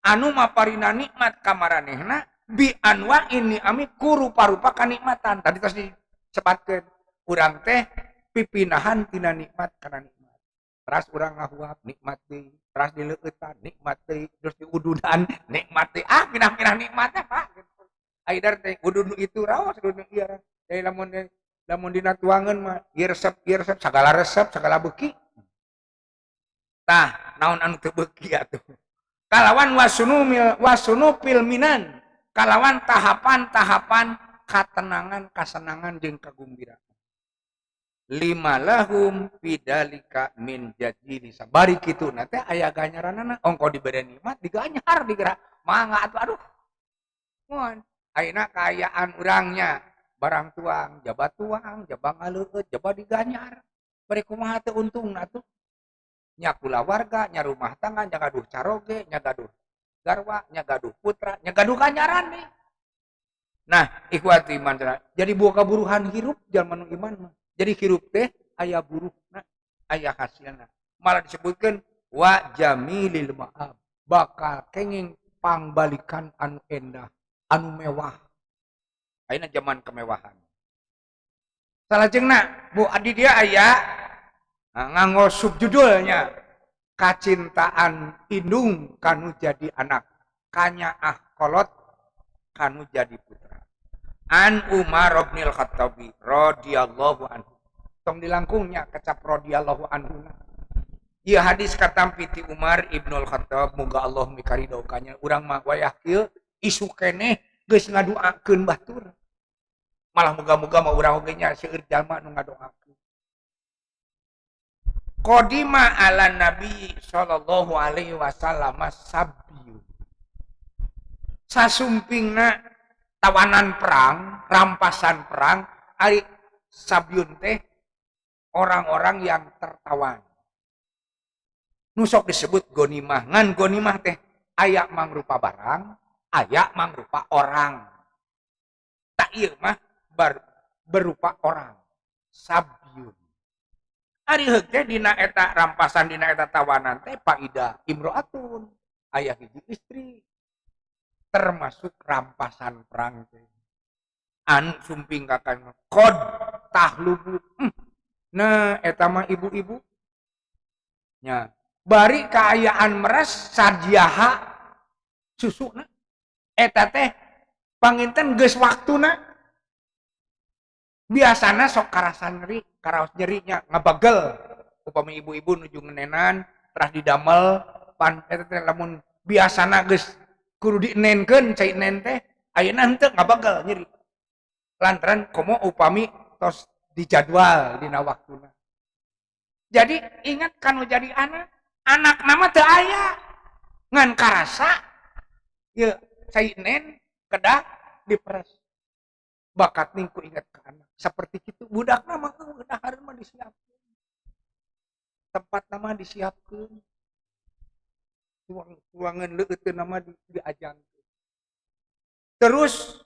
Anu maparina nikmat kamaranehna bi anwa ini ami kurupa-rupa kanikmatan. Tadi tos disebutkeun urang teh pipinahan tina nikmat kana nikmat. Teras urang ngahuap nikmat deui, teras dileueutan nikmat deui, terus diududan nikmat deui. Ah, pinah-pinah nikmatnya Pak. Aidar teh udud nu itu raos udud nu ieu. Jadi lamun dina tuangeun mah ieu resep, sagala resep, sagala beuki. Tah, naon anu teu beuki atuh. Kalawan wasunumil wasunupil minan, kalawan tahapan-tahapan katenangan, kasenangan jeung kagumbiraan. Lima lahum fidalika min jadili sabari kitu na teh aya ganjaranana ongko dibere nikmat diganyar digerak mangga atuh aduh. Mun ayeuna kaayaan urangnya barang tuang, jaba tuang, jaba ngaleueut, jaba diganyar. Bari kumaha teh untungna atuh? Nya kulawarga, nya rumah tangga, nya gaduh caroge, nya gaduh garwa, nya gaduh putra, nya gaduh ganjaran nih. Nah, ikhwati iman jadi buka buruhan hirup jalma nu iman mah. Jadi hirup teh aya buruhna, aya hasilna. Malah disebutkeun wa jamilil ma'ab, bakal kenging pangbalikan anu endah, anu mewah. Ayeuna zaman kemewahan. Salajengna Bu adi dia aya nganggo subjudulnya kacintaan indung kanu jadi anak, kanyaah kolot kanu jadi putra. An Umar bin Khattabi radhiyallahu anhu. Tong dilangkungnya kecap radhiyallahu anhu. Ieu hadis katampi ti Umar Ibnul Khattab, muga Allah mikaridho kanya. Urang mah wayah kieu isu keneh geus ngaduakeun batur. Malah muga-muga mah urang oge nya seueur jalma nu ngadoakeun. Qadima ala Nabi sallallahu alaihi wasallam sabyu. Sasumpingna tawanan perang, rampasan perang, ari sabyun teh orang-orang yang tertawan. Nusok disebut gonimah, ngan gonimah teh aya mangrupa barang, aya mangrupa orang. Tak ieu mah berupa orang. Sabyun. Ari heug teh dina eta rampasan dina eta tawanan teh paida imro'atun, aya hiji istri, termasuk rampasan perang teh. Anu sumping ka kan qad tahlubu. Nah eta mah ibu-ibu nya bari kaayaan meres sadiaha susuna eta teh panginten geus waktuna. Biasana sok karasa nyeri, karaos nyerinya ngabagel upami ibu-ibu nuju ngenenan terus didamel pan eta teh lamun biasana geus kudu dienenkeun cai nen teh ayeuna henteu ngabagel nyeri lantaran komo upami tos dijadwal dina waktuna. Jadi ingat kanu jadi anak, anak nama teu aya ngan karasa ieu cai nen kedah diperes. Bakat ningku ingat ke anak seperti itu budak nama dahar mah disiapkeun, tempat nama disiapkeun, ruangan leueuteun nama diajangkeun. Terus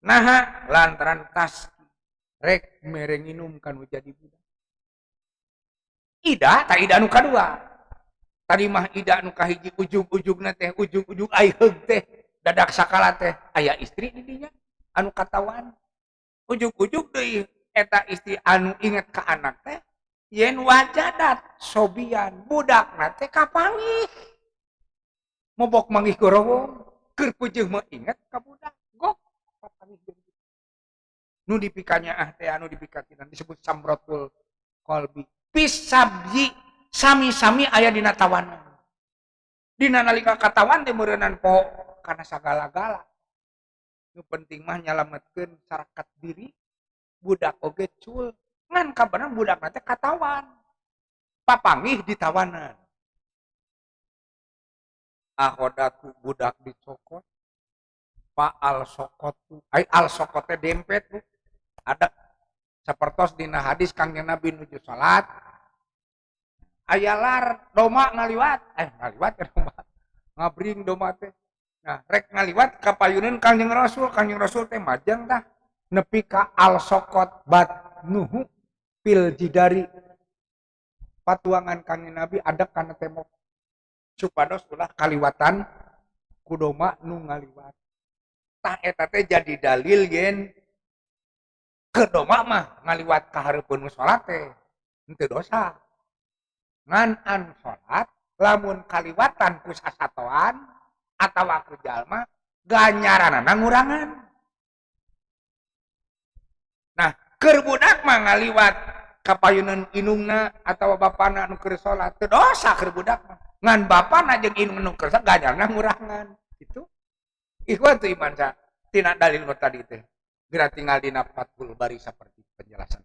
naha lantaran tas rek mere nginum kanu jadi budak. Ida tak ida nu kadua. Tadi mah ida nu kahiji ujug-ujugna teh ujug-ujug ai heug teh dadak sakala teh aya istri di dinya anu katawan. Ujug-ujug deui eta istri anu inget ka anak teh yen wajadat sobian budakna teh kapanggih. Mobok manggih gorowong keur peujeung mah inget ka budak gok kapanggih deui. Nu dipikanya ah teh anu dipikakinan disebut samrotul qalbi. Pisabyi sami-sami aya dina tawanan. Dina nalika katawan teh meureunnan poho kana sagala-gala. Nu penting mah nyalametkeun sarakat diri budak oge cul ngan kabeneran budakna teh katawan papanggih ditawanan. Ahodatu budak dicokot Fa al sokotu ai al sokot teh dempet Bu. Ada sapertos dina hadis Kangjeng Nabi nuju salat aya lar doma ngaliwat ngaliwat ya doma ngabring doma teh. Nah rek ngaliwat ka payuneun Kangjeng Rasul, Kangjeng Rasul teh majeng tah nepi ka al sokot batnuhu fil jidari. Patuangan Kangjeng Nabi ada kana tembok supados ulah kaliwatan ku doma nu ngaliwat. Tah eta teh jadi dalil yen ke doma mah ngaliwat ka hareupeun nu salat teh henteu dosa. Ngan an salat lamun kaliwatan ku sasatoan atawa ku jalma ganjaranana ngurangan. Nah, keur budak mah ngaliwat kapayuneun inungna atawa bapana nu keur salat teu dosa keur budak mah. Ngan bapana jeung inung nu keur salat ganjarna ngurangan. Gitu. Ikhwatu iman sa tina dalil nu tadi teh. Geura tinggal dina Fathul Bari saperti penjelasan.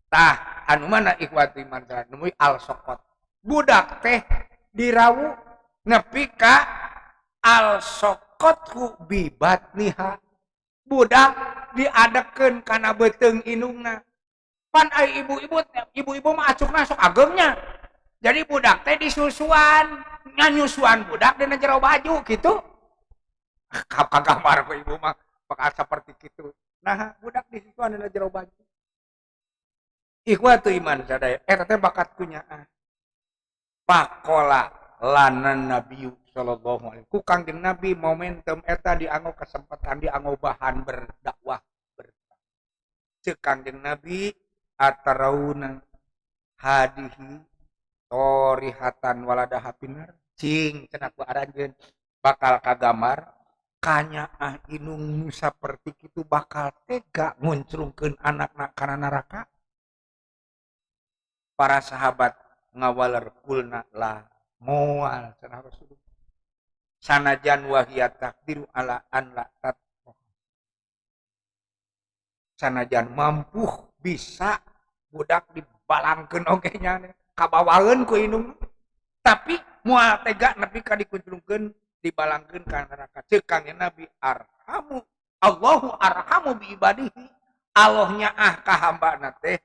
Tah, anu mana ikhwatu iman sa nemui al sokot. Budak teh dirawu nepi ka al sokothu bibatniha. Budak diadekeun kana beuteung inungna. Pan ai ibu-ibu mah acukna sok ageungnya. Jadi budak teh disusuan, nganyusuan budak dina jero baju gitu. Kagambar ku ibu mah bakal seperti kitu. Nah, budak disusuan dina jero baju. Ikhwatu iman sadaya, eta teh bakat kunyaah. Pakola lanan Nabi sallallahu alaihi. Ku Kangjeng Nabi momentum eta dianggo kesempatan dianggo bahan berdakwah. Ceuk Kangjeng Nabi atarauna hadihi torihatan waladaha pinar cing cenah ku aranjeun bakal kagambar kanyaah inung nu saperti kitu bakal tega nguncrungkeun anakna kana neraka. Para sahabat ngawaler kulna la moal cenah Rasulullah sanajan wahia takdiru ala an la tat sanajan mampu bisa budak dibalangkeun oge nya kabawaeun ku inung tapi moal tega nepi ka dikunclungkeun dibalangkeun ka neraka. Ceuk Kangjeng Nabi arhamu Allahu arhamu bi ibadihi, Allah nyaah ka hambana teh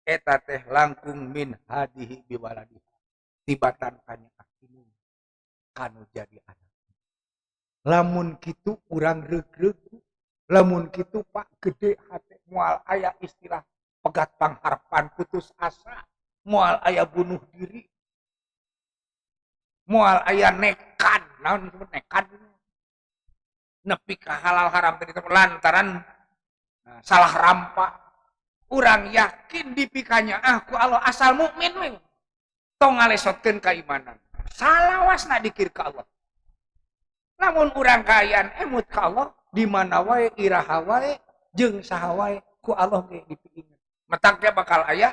eta teh langkung min hadihi biwaladihi tibatan kanyaah inung kanu jadi anak. Lamun kitu urang reug-reug, lamun kitu Pak gede hate moal aya istilah pegat pangharpan putus asa, moal aya bunuh diri, moal aya nekat, naon disebut nekat nepi ka halal haram teh lantaran nah, salah rampa. Urang yakin dipikanya ah ku Allah asal mukmin we tong ngalesotkeun keimanan salawasna dikir ka Allah. Lamun urang kaayaan emut ka Allah di mana wae iraha wae jeung saha wae ku Allah ge dipiinget. Matak ge bakal aya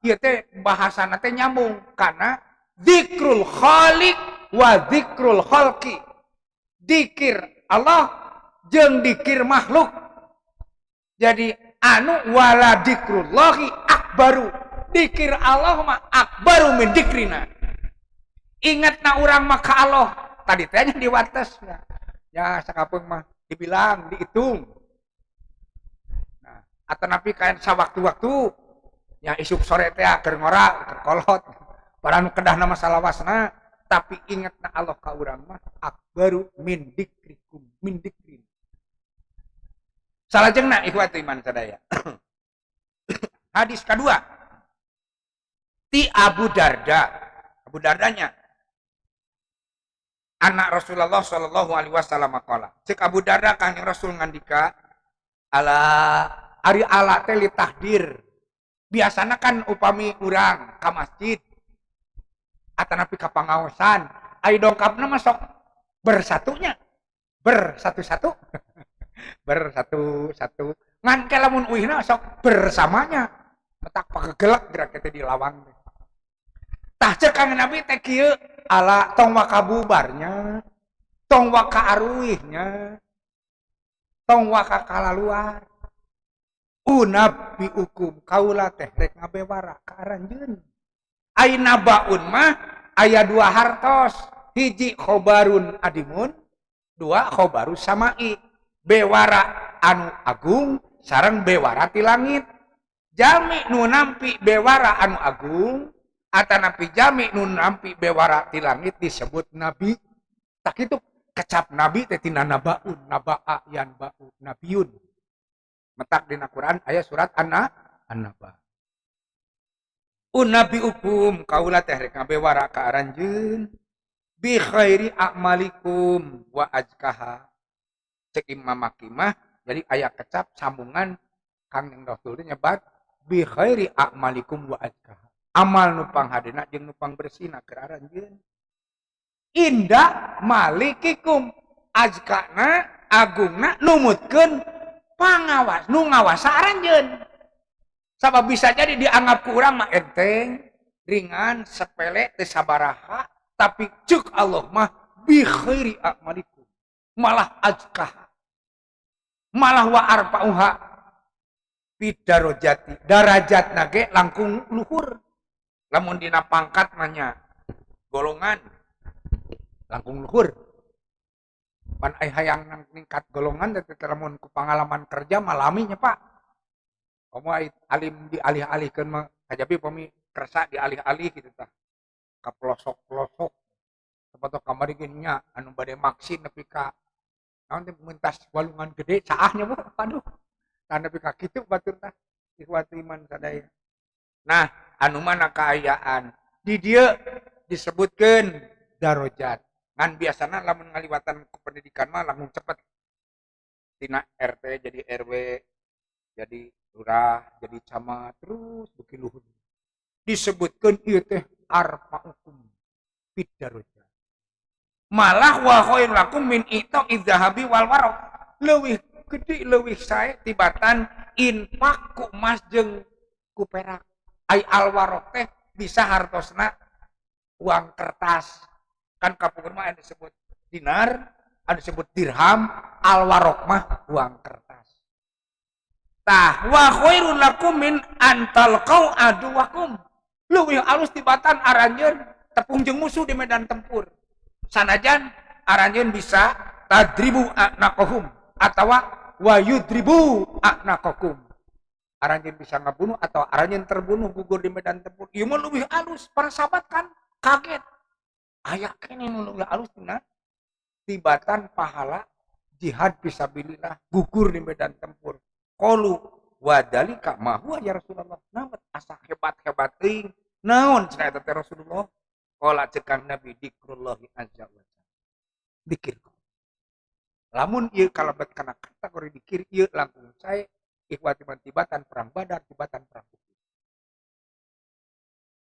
ieu teh bahasana teh nyambung kana zikrul khaliq wa zikrul khalqi. Dikir Allah jeung dikir makhluk. Jadi anu wala dikrullahi akbaru. Dikir Allah mah akbaru min dikrina. Ingatna urang mah ka Allah. Tadi teh nya diwates ya. Ya sakapeung mah dibilang, dihitung. Nah, atau napi kain sawaktu-waktu yang isuk sore teh keur ngora, keur kolot. Barang kedahna mah salawasna, tapi ingatna Allah ka urang mah akbaru min dikrikum, min dikrin. Salajengna ikhwatu iman sadaya. Hadis kedua ti Abu Darda. Abu Dardanya anak Rasulullah sallallahu alaihi wasallam qala. Cek Abu Darda Kangjeng Rasul ngandika ala ari ala teh li tahdir. Biasana kan upami urang ka masjid atanapi ka pangaosan, ai dongkapna mah sok bersatunya, bersatu-satu. Bersatu-satu. Ngan ke lamun uihna sok bersamanya. Petak pagegelek gerak teh di lawang teh. Tah cek Kangjeng Nabi teh kieu ala tong waka bubarnya, tong waka aruihnya, tong waka kalaluar. Unabbiukum kaula teh rek ngabewara ka aranjeun. Ai nabaun mah aya dua hartos, hiji khobarun adimun, Dua khobaru samai, bewara anu agung sareng bewara ti langit. Jalmi nu nampi bewara anu agung atanapi jalmi nu nampi bewara ti langit disebut nabi. Tak itu kecap nabi teh tina nabaun, nabaa yan ba'u, nabiyun. Matak dina Quran aya surat An-Naba. Unabbiukum kaula teh rek ngabewara ka aranjeun bi khairi a'malikum wa azkaha. Cek Imam Maki mah jadi aya kecap sambungan Kangjeng Rasul teh nyebat bi khairi a'malikum wa azkaha. Amal nu panghadena jeung nu pangbersihna keur aranjeun. Inda malikikum azkana agungna numutkeun pangawas nu ngawasa aranjeun. Sabab bisa jadi dianggap ku urang mah enteng, ringan, sepele, teu sabaraha, tapi cek Allah mah bi khairi a'malikum. Malah azkah. Malah wa arfa'uha bidarajati. Darajatna ge langkung luhur. Lamun dina pangkat mah nya golongan langkung luhur. Pan ai hayang ningkat golongan teh lamun ku pangalaman kerja mah lami nya Pak. Komo ai alim dialih-alihkeun mah kajabi pami kersa dialih-alih kitu tah. Ka pelosok-pelosok. Sabato kamari ge nya anu bade maksi nepi ka naon teh mentas walungan gede caahnya Bu. Aduh. Tah nepi ka kitu batur tah ikhwati iman sadaya. Nah, anu mana kaayaan di dieu disebutkeun darajat. Ngan biasana lamun ngaliwatan ku pendidikan mah langsung cepet. Tina RT jadi RW, jadi lurah, jadi camat, terus beuki luhur. Disebutkeun ieu teh arfa'ukum fid darajat. Malah wa khairul lakum min ita'iz zahabi wal waraq. Leuwih gede leuwih sae tibatan infak ku emas jeung ku perak. Ai al waraq teh bisa hartosna uang kertas. Kan kapungkur mah anu disebut dinar, anu disebut dirham, al waraq mah uang kertas. Tah wa khairul lakum min antalqau aduwakum. Leuwih alus tibatan aranjeun tepung jeung musuh di medan tempur. Sanajan aranjeun bisa tadribu a'naqahum atawa wa yudribu a'naqakum. Aranjeun bisa ngabunuh atau aranjeun terbunuh gugur di medan tempur. Ieu mah leuwih alus. Para sahabat kan kaget. Aya keneh nu leuwih alus tina tibatan pahala jihad fisabilillah gugur di medan tempur. Qalu wa dzalika ma huwa ya Rasulullah. Naon asa hebat-hebat teuing. Naon cenah eta teh Rasulullah? Qala ceuk Kang Nabi dikrullahi azza wa jalla. Dikir. Lamun ieu kalebet kana kategori dikir ieu langkung sae ikhwati man tibatan perang Badar, tibatan perang Uhud.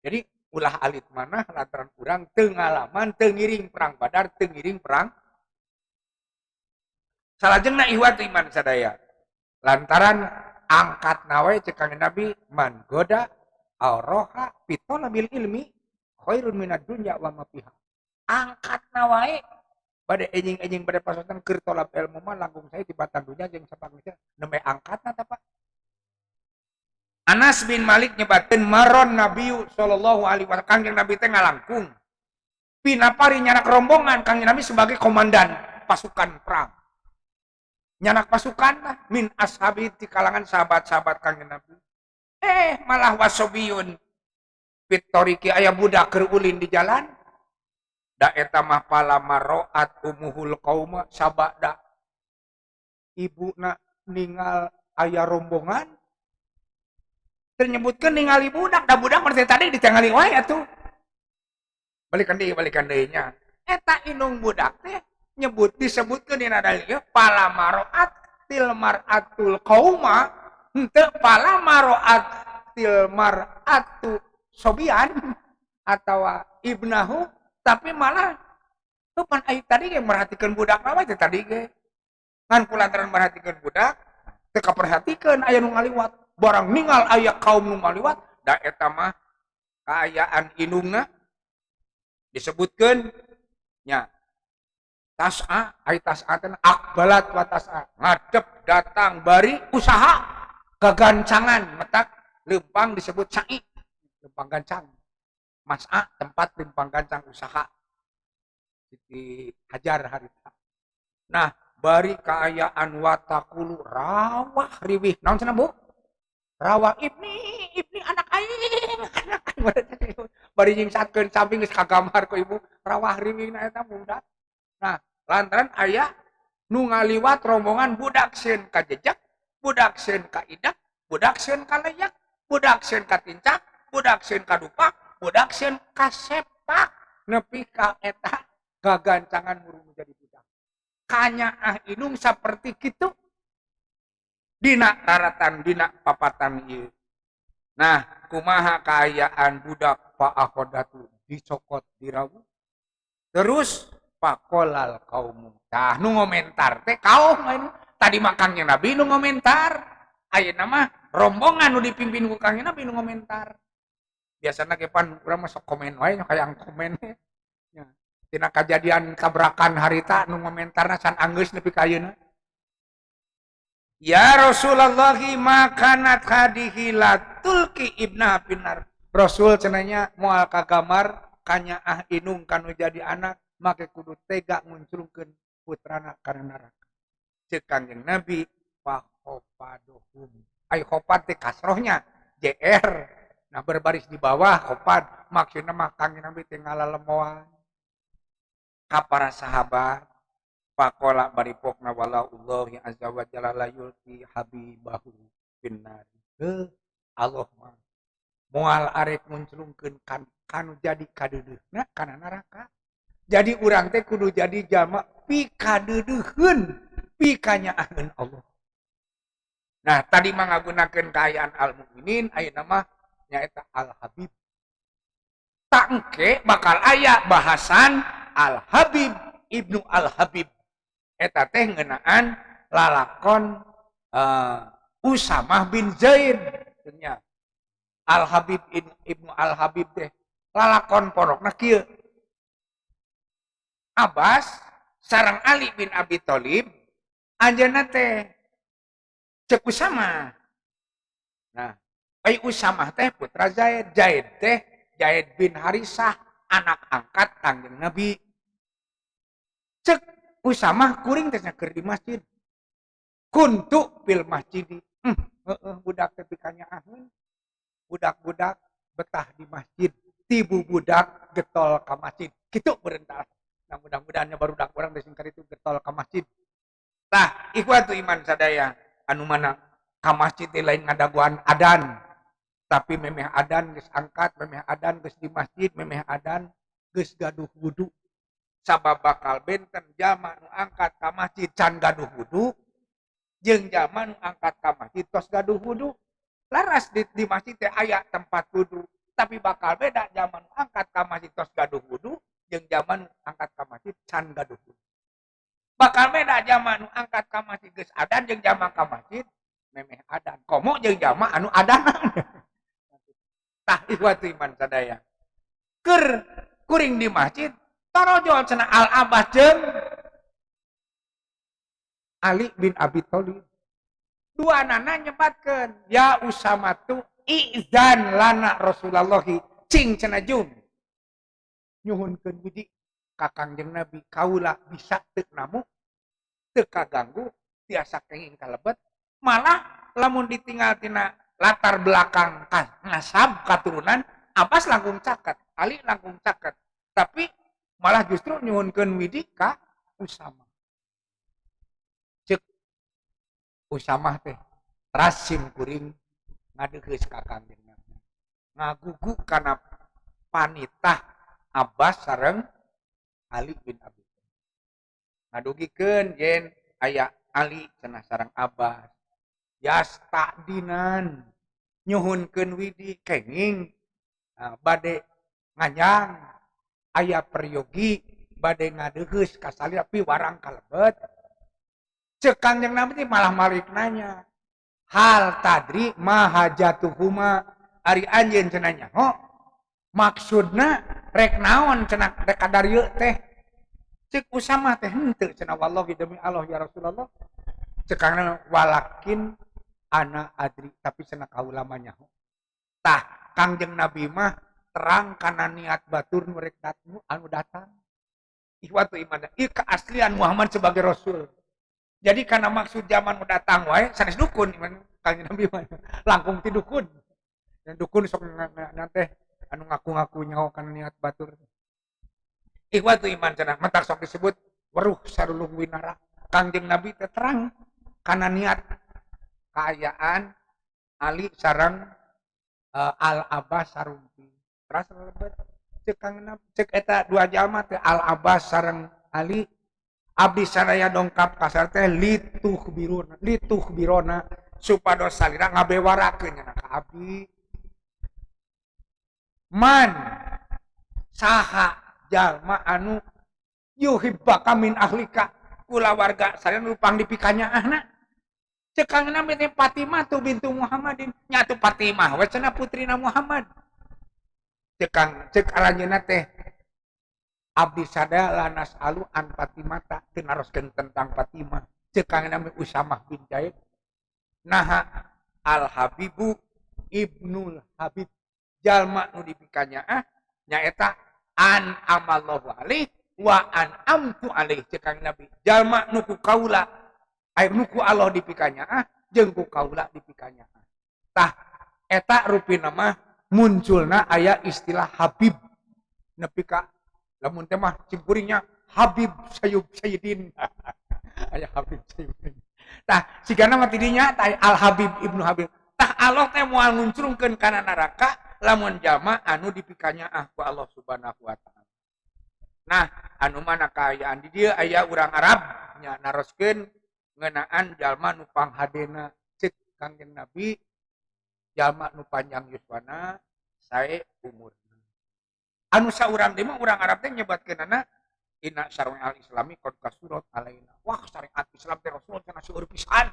Jadi ulah alit manah lantaran urang teu ngalaman, teu ngiring perang Badar, teu ngiring perang. Salajengna ikhwati iman sadaya. Lantaran angkat nawe ceuk Kangjeng Nabi man goda aroha pitolabil ilmi khairun minad dunya wa ma fiha. Angkat nawae bade enjing-enjing bade pasotan keur tolab ilmu mah langkung sae tibatan dunya jeung sapanggeusna nembe angkatna tah Pak. Anas bin Malik nyebatkeun maron Nabi sallallahu alaihi wasallam Kangjeng Nabi teh ngalangkung pinapari nyanak rombongan Kangjeng Nabi sebagai komandan pasukan perang. Nyanak pasukan lah min ashabi di kalangan sahabat-sahabat Kangjeng Nabi. Malah wasobiyun fitoriki aya budak keur ulin di jalan. Da eta mah pala maroat umuhul qauma sabada ibuna ningal aya rombongan ternyebutkeun ningali budak da budak mah tadi ditingali wae atuh. Balikan deui nya. Eta indung budak teh nyebut disebutkeun dina dalil pala maroat til maratul qauma henteu pala maroat til maratu sobian atawa ibnahu tapi malah tuh pan ai tadi ge merhatikeun budak mah teh tadi ge ngan kulantaran merhatikeun budak teu kaperhatikeun aya nu ngaliwat barang ningal aya kaum nu ngaliwat da eta mah kaayaan indungna disebutkeun nya tas'a ai tas'a teh akbalat wa tas'a ngadep datang bari usaha gagancangan metak lempang disebut sa'i lempang gancang mas'a tempat lempang gancang usaha Siti Hajar harita. Nah, bari kaayaan watakulu rawah riwih. Naon cenah, Bu? Rawah ibni, ibni anak aing, anak aing. Bari nyingsatkeun samping geus kagambar ku ibu, rawah riwih na eta budak. Nah, lantaran aya nu ngaliwat rombongan budak sieun kajejak, budak sieun kaidak, budak sieun kaleyak, budak sieun katincak, budak sieun kadupak, budak sieun kasepak, nepi ka eta gagancangan murung jadi budak. Kanyaah indung saperti kitu dina raratan dina papatan ieu. Nah, kumaha kaayaan budak fa'akhodatu dicokot dirawu. Terus faqolal kaumu. Tah nu ngomentar teh kaum anu tadi mah Kangjeng Nabi nu ngomentar. Ayeuna mah rombongan nu dipimpin ku Kangjeng Nabi nu ngomentar. Biasana ge pan urang mah sok komen wae hayang komen. Ya. Tina kajadian tabrakan harita nu ngomentarna can anggeus nepi ka ayeuna. Ya Rasulullah ma kanat hadihi la tulki ibna finnar. Rasul cenanya moal kagamar kanyaah indung kanu jadi anak make kudu tega ngunclungkeun putrana kana neraka. Ceuk Kangjeng Nabi fahofadohum. Ai khofad teh kasrohnya JR. Nah berbaris di bawah khofad maksudna mah Kangjeng Nabi teh ngalalemoan ka para sahabat. Faqala baripokna walaullahi azza wa jalla la yulqi habibahu finnar. Heuh, Allah mah moal arek ngunclungkeun kanu jadi kadeudeuna kana neraka. Jadi urang teh kudu jadi jalma pikadeudeuheun, pikanyaaheun Allah. Nah, tadi mah ngagunakeun kaayaan al-mukminin, ayeuna mah nyaeta al-habib. Tangke bakal aya bahasan al-habib ibnu al-habib. Eta teh ngeunaan lalakon Usamah bin Zaid nya. Al-Habib ibnu Al-Habib teh lalakon porokna kieu. Abbas sareng Ali bin Abi Thalib anjeunna teh ceuk Usamah. Nah, ai Usamah teh putra Zaid, Zaid teh Zaid bin Harisah, anak angkat Kangjeng Nabi. Cek Usamah kuring teh keur di masjid. Kuntu fil masjid. Heeh, budak teh pikanyaaheun. Budak-budak betah di masjid, tibu budak getol ka masjid. Kitu berentah. Nah, mudah-mudahan barudak urang teh singkat itu getol ka masjid. Tah, ikhwatu iman sadaya anu mana ka masjid teh lain ngadaguan adan, tapi memeh adan geus angkat, memeh adan geus di masjid, memeh adan geus gaduh wudu. Sabab bakal benten jalma nu angkat ka masjid can gaduh wudu jeung jalma nu angkat ka masjid tos gaduh wudu. Laras di masjid teh aya tempat wudu, tapi bakal beda jalma nu angkat ka masjid tos gaduh wudu jeung jalma nu angkat ka masjid can gaduh wudu. Bakal beda jalma nu angkat ka masjid geus adan jeung jalma ka masjid memeh adan. Komo jeung jalma anu adanan. Tah ikhwatu iman sadaya. Keur kuring di masjid torojol cenah Al Abbas jeung Ali bin Abi Thalib. Dua nana nyebatkeun ya Usama tu izan lana Rasulullah cing cenah jung. Nyuhunkeun budi ka Kangjeng Nabi kaula bisa teu namu teu kaganggu tiasa kenging kalebet malah lamun ditinggal tina latar belakang nasab katurunan Abbas langkung caket, Ali langkung caket, tapi malah justru nyuhunkeun widi ka Usama. Cek Usamah teh rasim kuring ngadeuheus ka Kangjeng Nabi. Ngagugu kana panitah Abbas sareng Ali bin Abi Thalib. Ngadugikeun yen aya Ali cenah sareng Abbas. Yastadinan nyuhunkeun widi kenging bade nganyang aya peryogi bade ngadeuheus ka salira piwarang kalebet. Ceuk Kangjeng Nabi teh malah malik nanya, hal tadri mahajatuhuma ari anjeun cenah nyaho maksudna rek naon cenah rek kadarieu teh. Ceuk Usamah teh henteu cenah wallahi demi Allah ya Rasulullah. Ceuk Kangjeng Nabi walakin ana adri tapi cenah kaula mah nyaho. Tah Kangjeng Nabi mah terang kana niat batur nu rek datang anu datang. Ikhwatu iman, ieu keaslian Muhammad sebagai rasul. Jadi karena maksud zaman udah datang wae sanes dukun iman Kangjeng Nabi mah langkung ti dukun. Dan dukun sok teh anu ngaku-ngaku nyaho kana niat batur. Ikhwatu iman cenah matak sok disebut weruh sarulung winara. Kangjeng Nabi teh terang kana niat kaayaan Ali sareng Al Abbas sarumpi. Teras lebet cek Kangjeng Nabi cek eta dua jalma teh Al Abbas sareng Ali abdi sadaya dongkap kasar teh lituh biruna lituh birona supados salira ngabewarakeun nya ka abdi man saha jalma anu yuhibbaka min ahlika kulawarga salira nu pang dipikanyaahna. Cek Kangjeng Nabi teh Fatimah tu bintu Muhammadin nyatu Fatimah we cenah putrina Muhammad. Cek kang cek aranjeunna teh abdi sadaya lanas alu an Fatimata teu naroskeun tentang Fatimah. Cek Kangjeng Nabi Usamah bin Zaid naha Al Habibu Ibnul Habib jalma nu dipikanyaah nyaeta an amallahu alaihi wa an amtu alaihi. Cek Kangjeng Nabi jalma nu ku kaula aya nu ku Allah dipikanyaah jeung ku kaula dipikanyaah. Tah eta rupina mah munculna aya istilah Habib nepi ka lamun teh mah cingkuringnya Habib Sayub Sayyidin. Aya Habib Sayyidin. Tah sigana mah tidinya tah Al Habib Ibnu Habib. Tah Allah teh moal nguncrungkeun kana neraka lamun jalma anu dipikanyaah ku Allah Subhanahu wa taala. Nah, anu mana kaayaan di dieu aya urang Arab nya naroskeun ngeunaan jalma nu panghadena. Cek Kangjeng Nabi jalma nu panjang yuswana sae umurna. Anu saurang deui mah urang Arab teh nyebatkeunana inna syari'al islami qad kasurat alaina. Wah, syariat Islam teh Rasul cenah seueur pisan.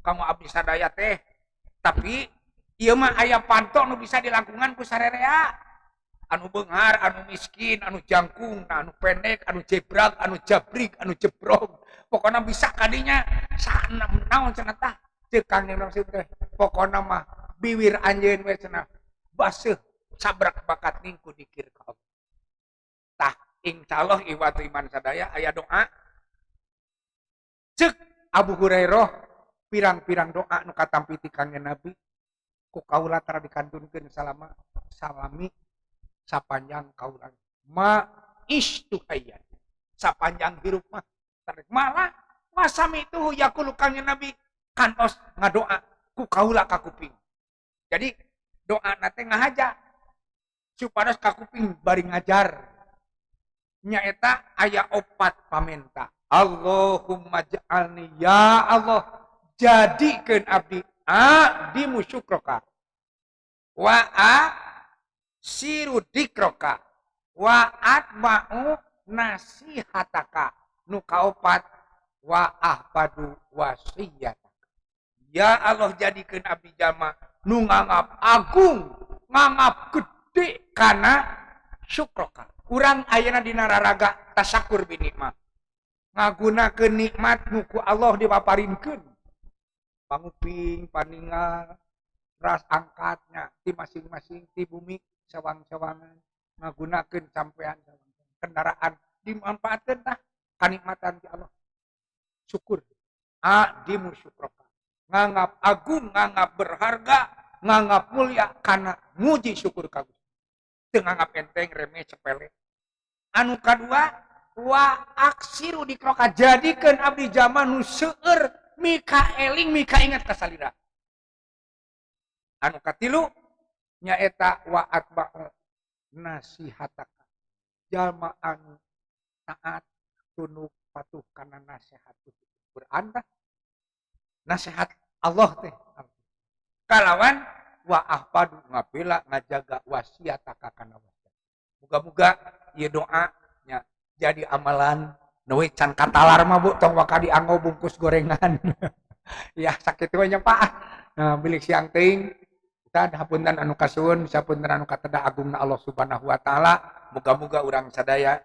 Kamu abdi sadaya teh. Tapi ieu mah aya panto nu bisa dilangkungan ku sarerea. Anu beunghar, anu miskin, anu jangkung, anu pendek, anu jebrak, anu jabrik, anu jebrog. Pokona bisa kadinya saena naon cenah tah. Ceuk Kangjeng Rasul teh pokona mah biwir anjeun we cenah baseuh sabrak bakat ningku dikir ka Allah. Tah insyaallah iwatu iman sadaya aya doa. Cek Abu Hurairah pirang-pirang doa nu katampi ti Kangjeng Nabi ku kaula tara dikantunkeun salama salami sapanjang kaula ma istu hayyan sapanjang hirup mah tarik malah wasami itu yaqulu Kangjeng Nabi kantos ngadoa ku kaula ka kuping. Jadi doa nate ngahaja supados ka kuping bari ngajar nyaeta aya opat pamenta. Allahumma ja'alni ya Allah jadikeun abdi abdimu syukroka wa a siru dikroka wa atma'u nasihataka nu kaopat wa ahfadu wasiyataka. Ya Allah jadikeun abdi jalma nu nganggap agung nganggap gede kana syukroka. Urang ayeuna dina raraga tasakur binikmat ngagunakeun nikmat nu ku Allah dipaparinkeun panguping paningal ras angkatnya ti masing-masing ti bumi sawang-sawangan ngagunakeun sampean kendaraan dimanfaatkeun tah kanikmatan ti Allah. Syukur adimu syukroka nganggap agung nganggap berharga nganggap mulia kana muji syukur ka Gusti teu nganggap enteng remeh sepele. Anu kadua wa aksiru dikroka jadikeun abdi jalma nu seueur mika eling mika ingat ka salira. Anu katilu nyaeta wa atba'u nasihataka jalma anu taat tunduk patuh kana nasihat Quran tah nasihat Allah teh kalawan wa ahfadu ngabela ngajaga wasiataka kana wasiat. Muga-muga ieu doa nya jadi amalan nu can katalar mah Bu tong waka dianggo bungkus gorengan. Ya sakitu we nya Pak. Nah, bilik siang teuing kita hapunten anu kasuhun sapunten anu kateda agungna Allah Subhanahu wa taala. Muga-muga urang sadaya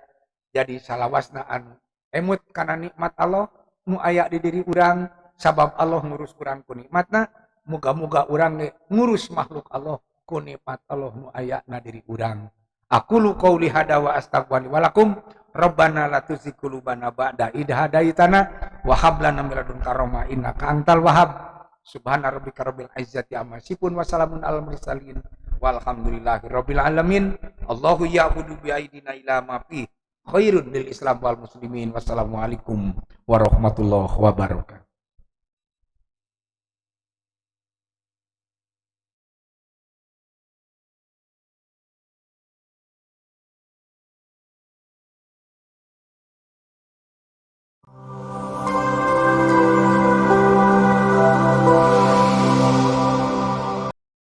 jadi salawasna anu emut kana nikmat Allah nu aya di diri urang sabab Allah ngurus urang ku nikmatna. Muga-muga urang ge ngurus makhluk Allah ku nikmat Allah nu aya na diri urang. Aqulu qauli hada wa astaghfiru wa lakum. Rabbana la tuzigh qulubana ba'da idh hadaitana wa hab lana min ladunka rahmah innaka antal wahhab. Subhana rabbika rabbil izzati amma yasifun wa salamun alal mursalin walhamdulillahi rabbil alamin. Allahu ya'budu bi aidina ila ma fi khairun lil Islam wal muslimin. Wassalamualaikum warahmatullahi wabarakatuh.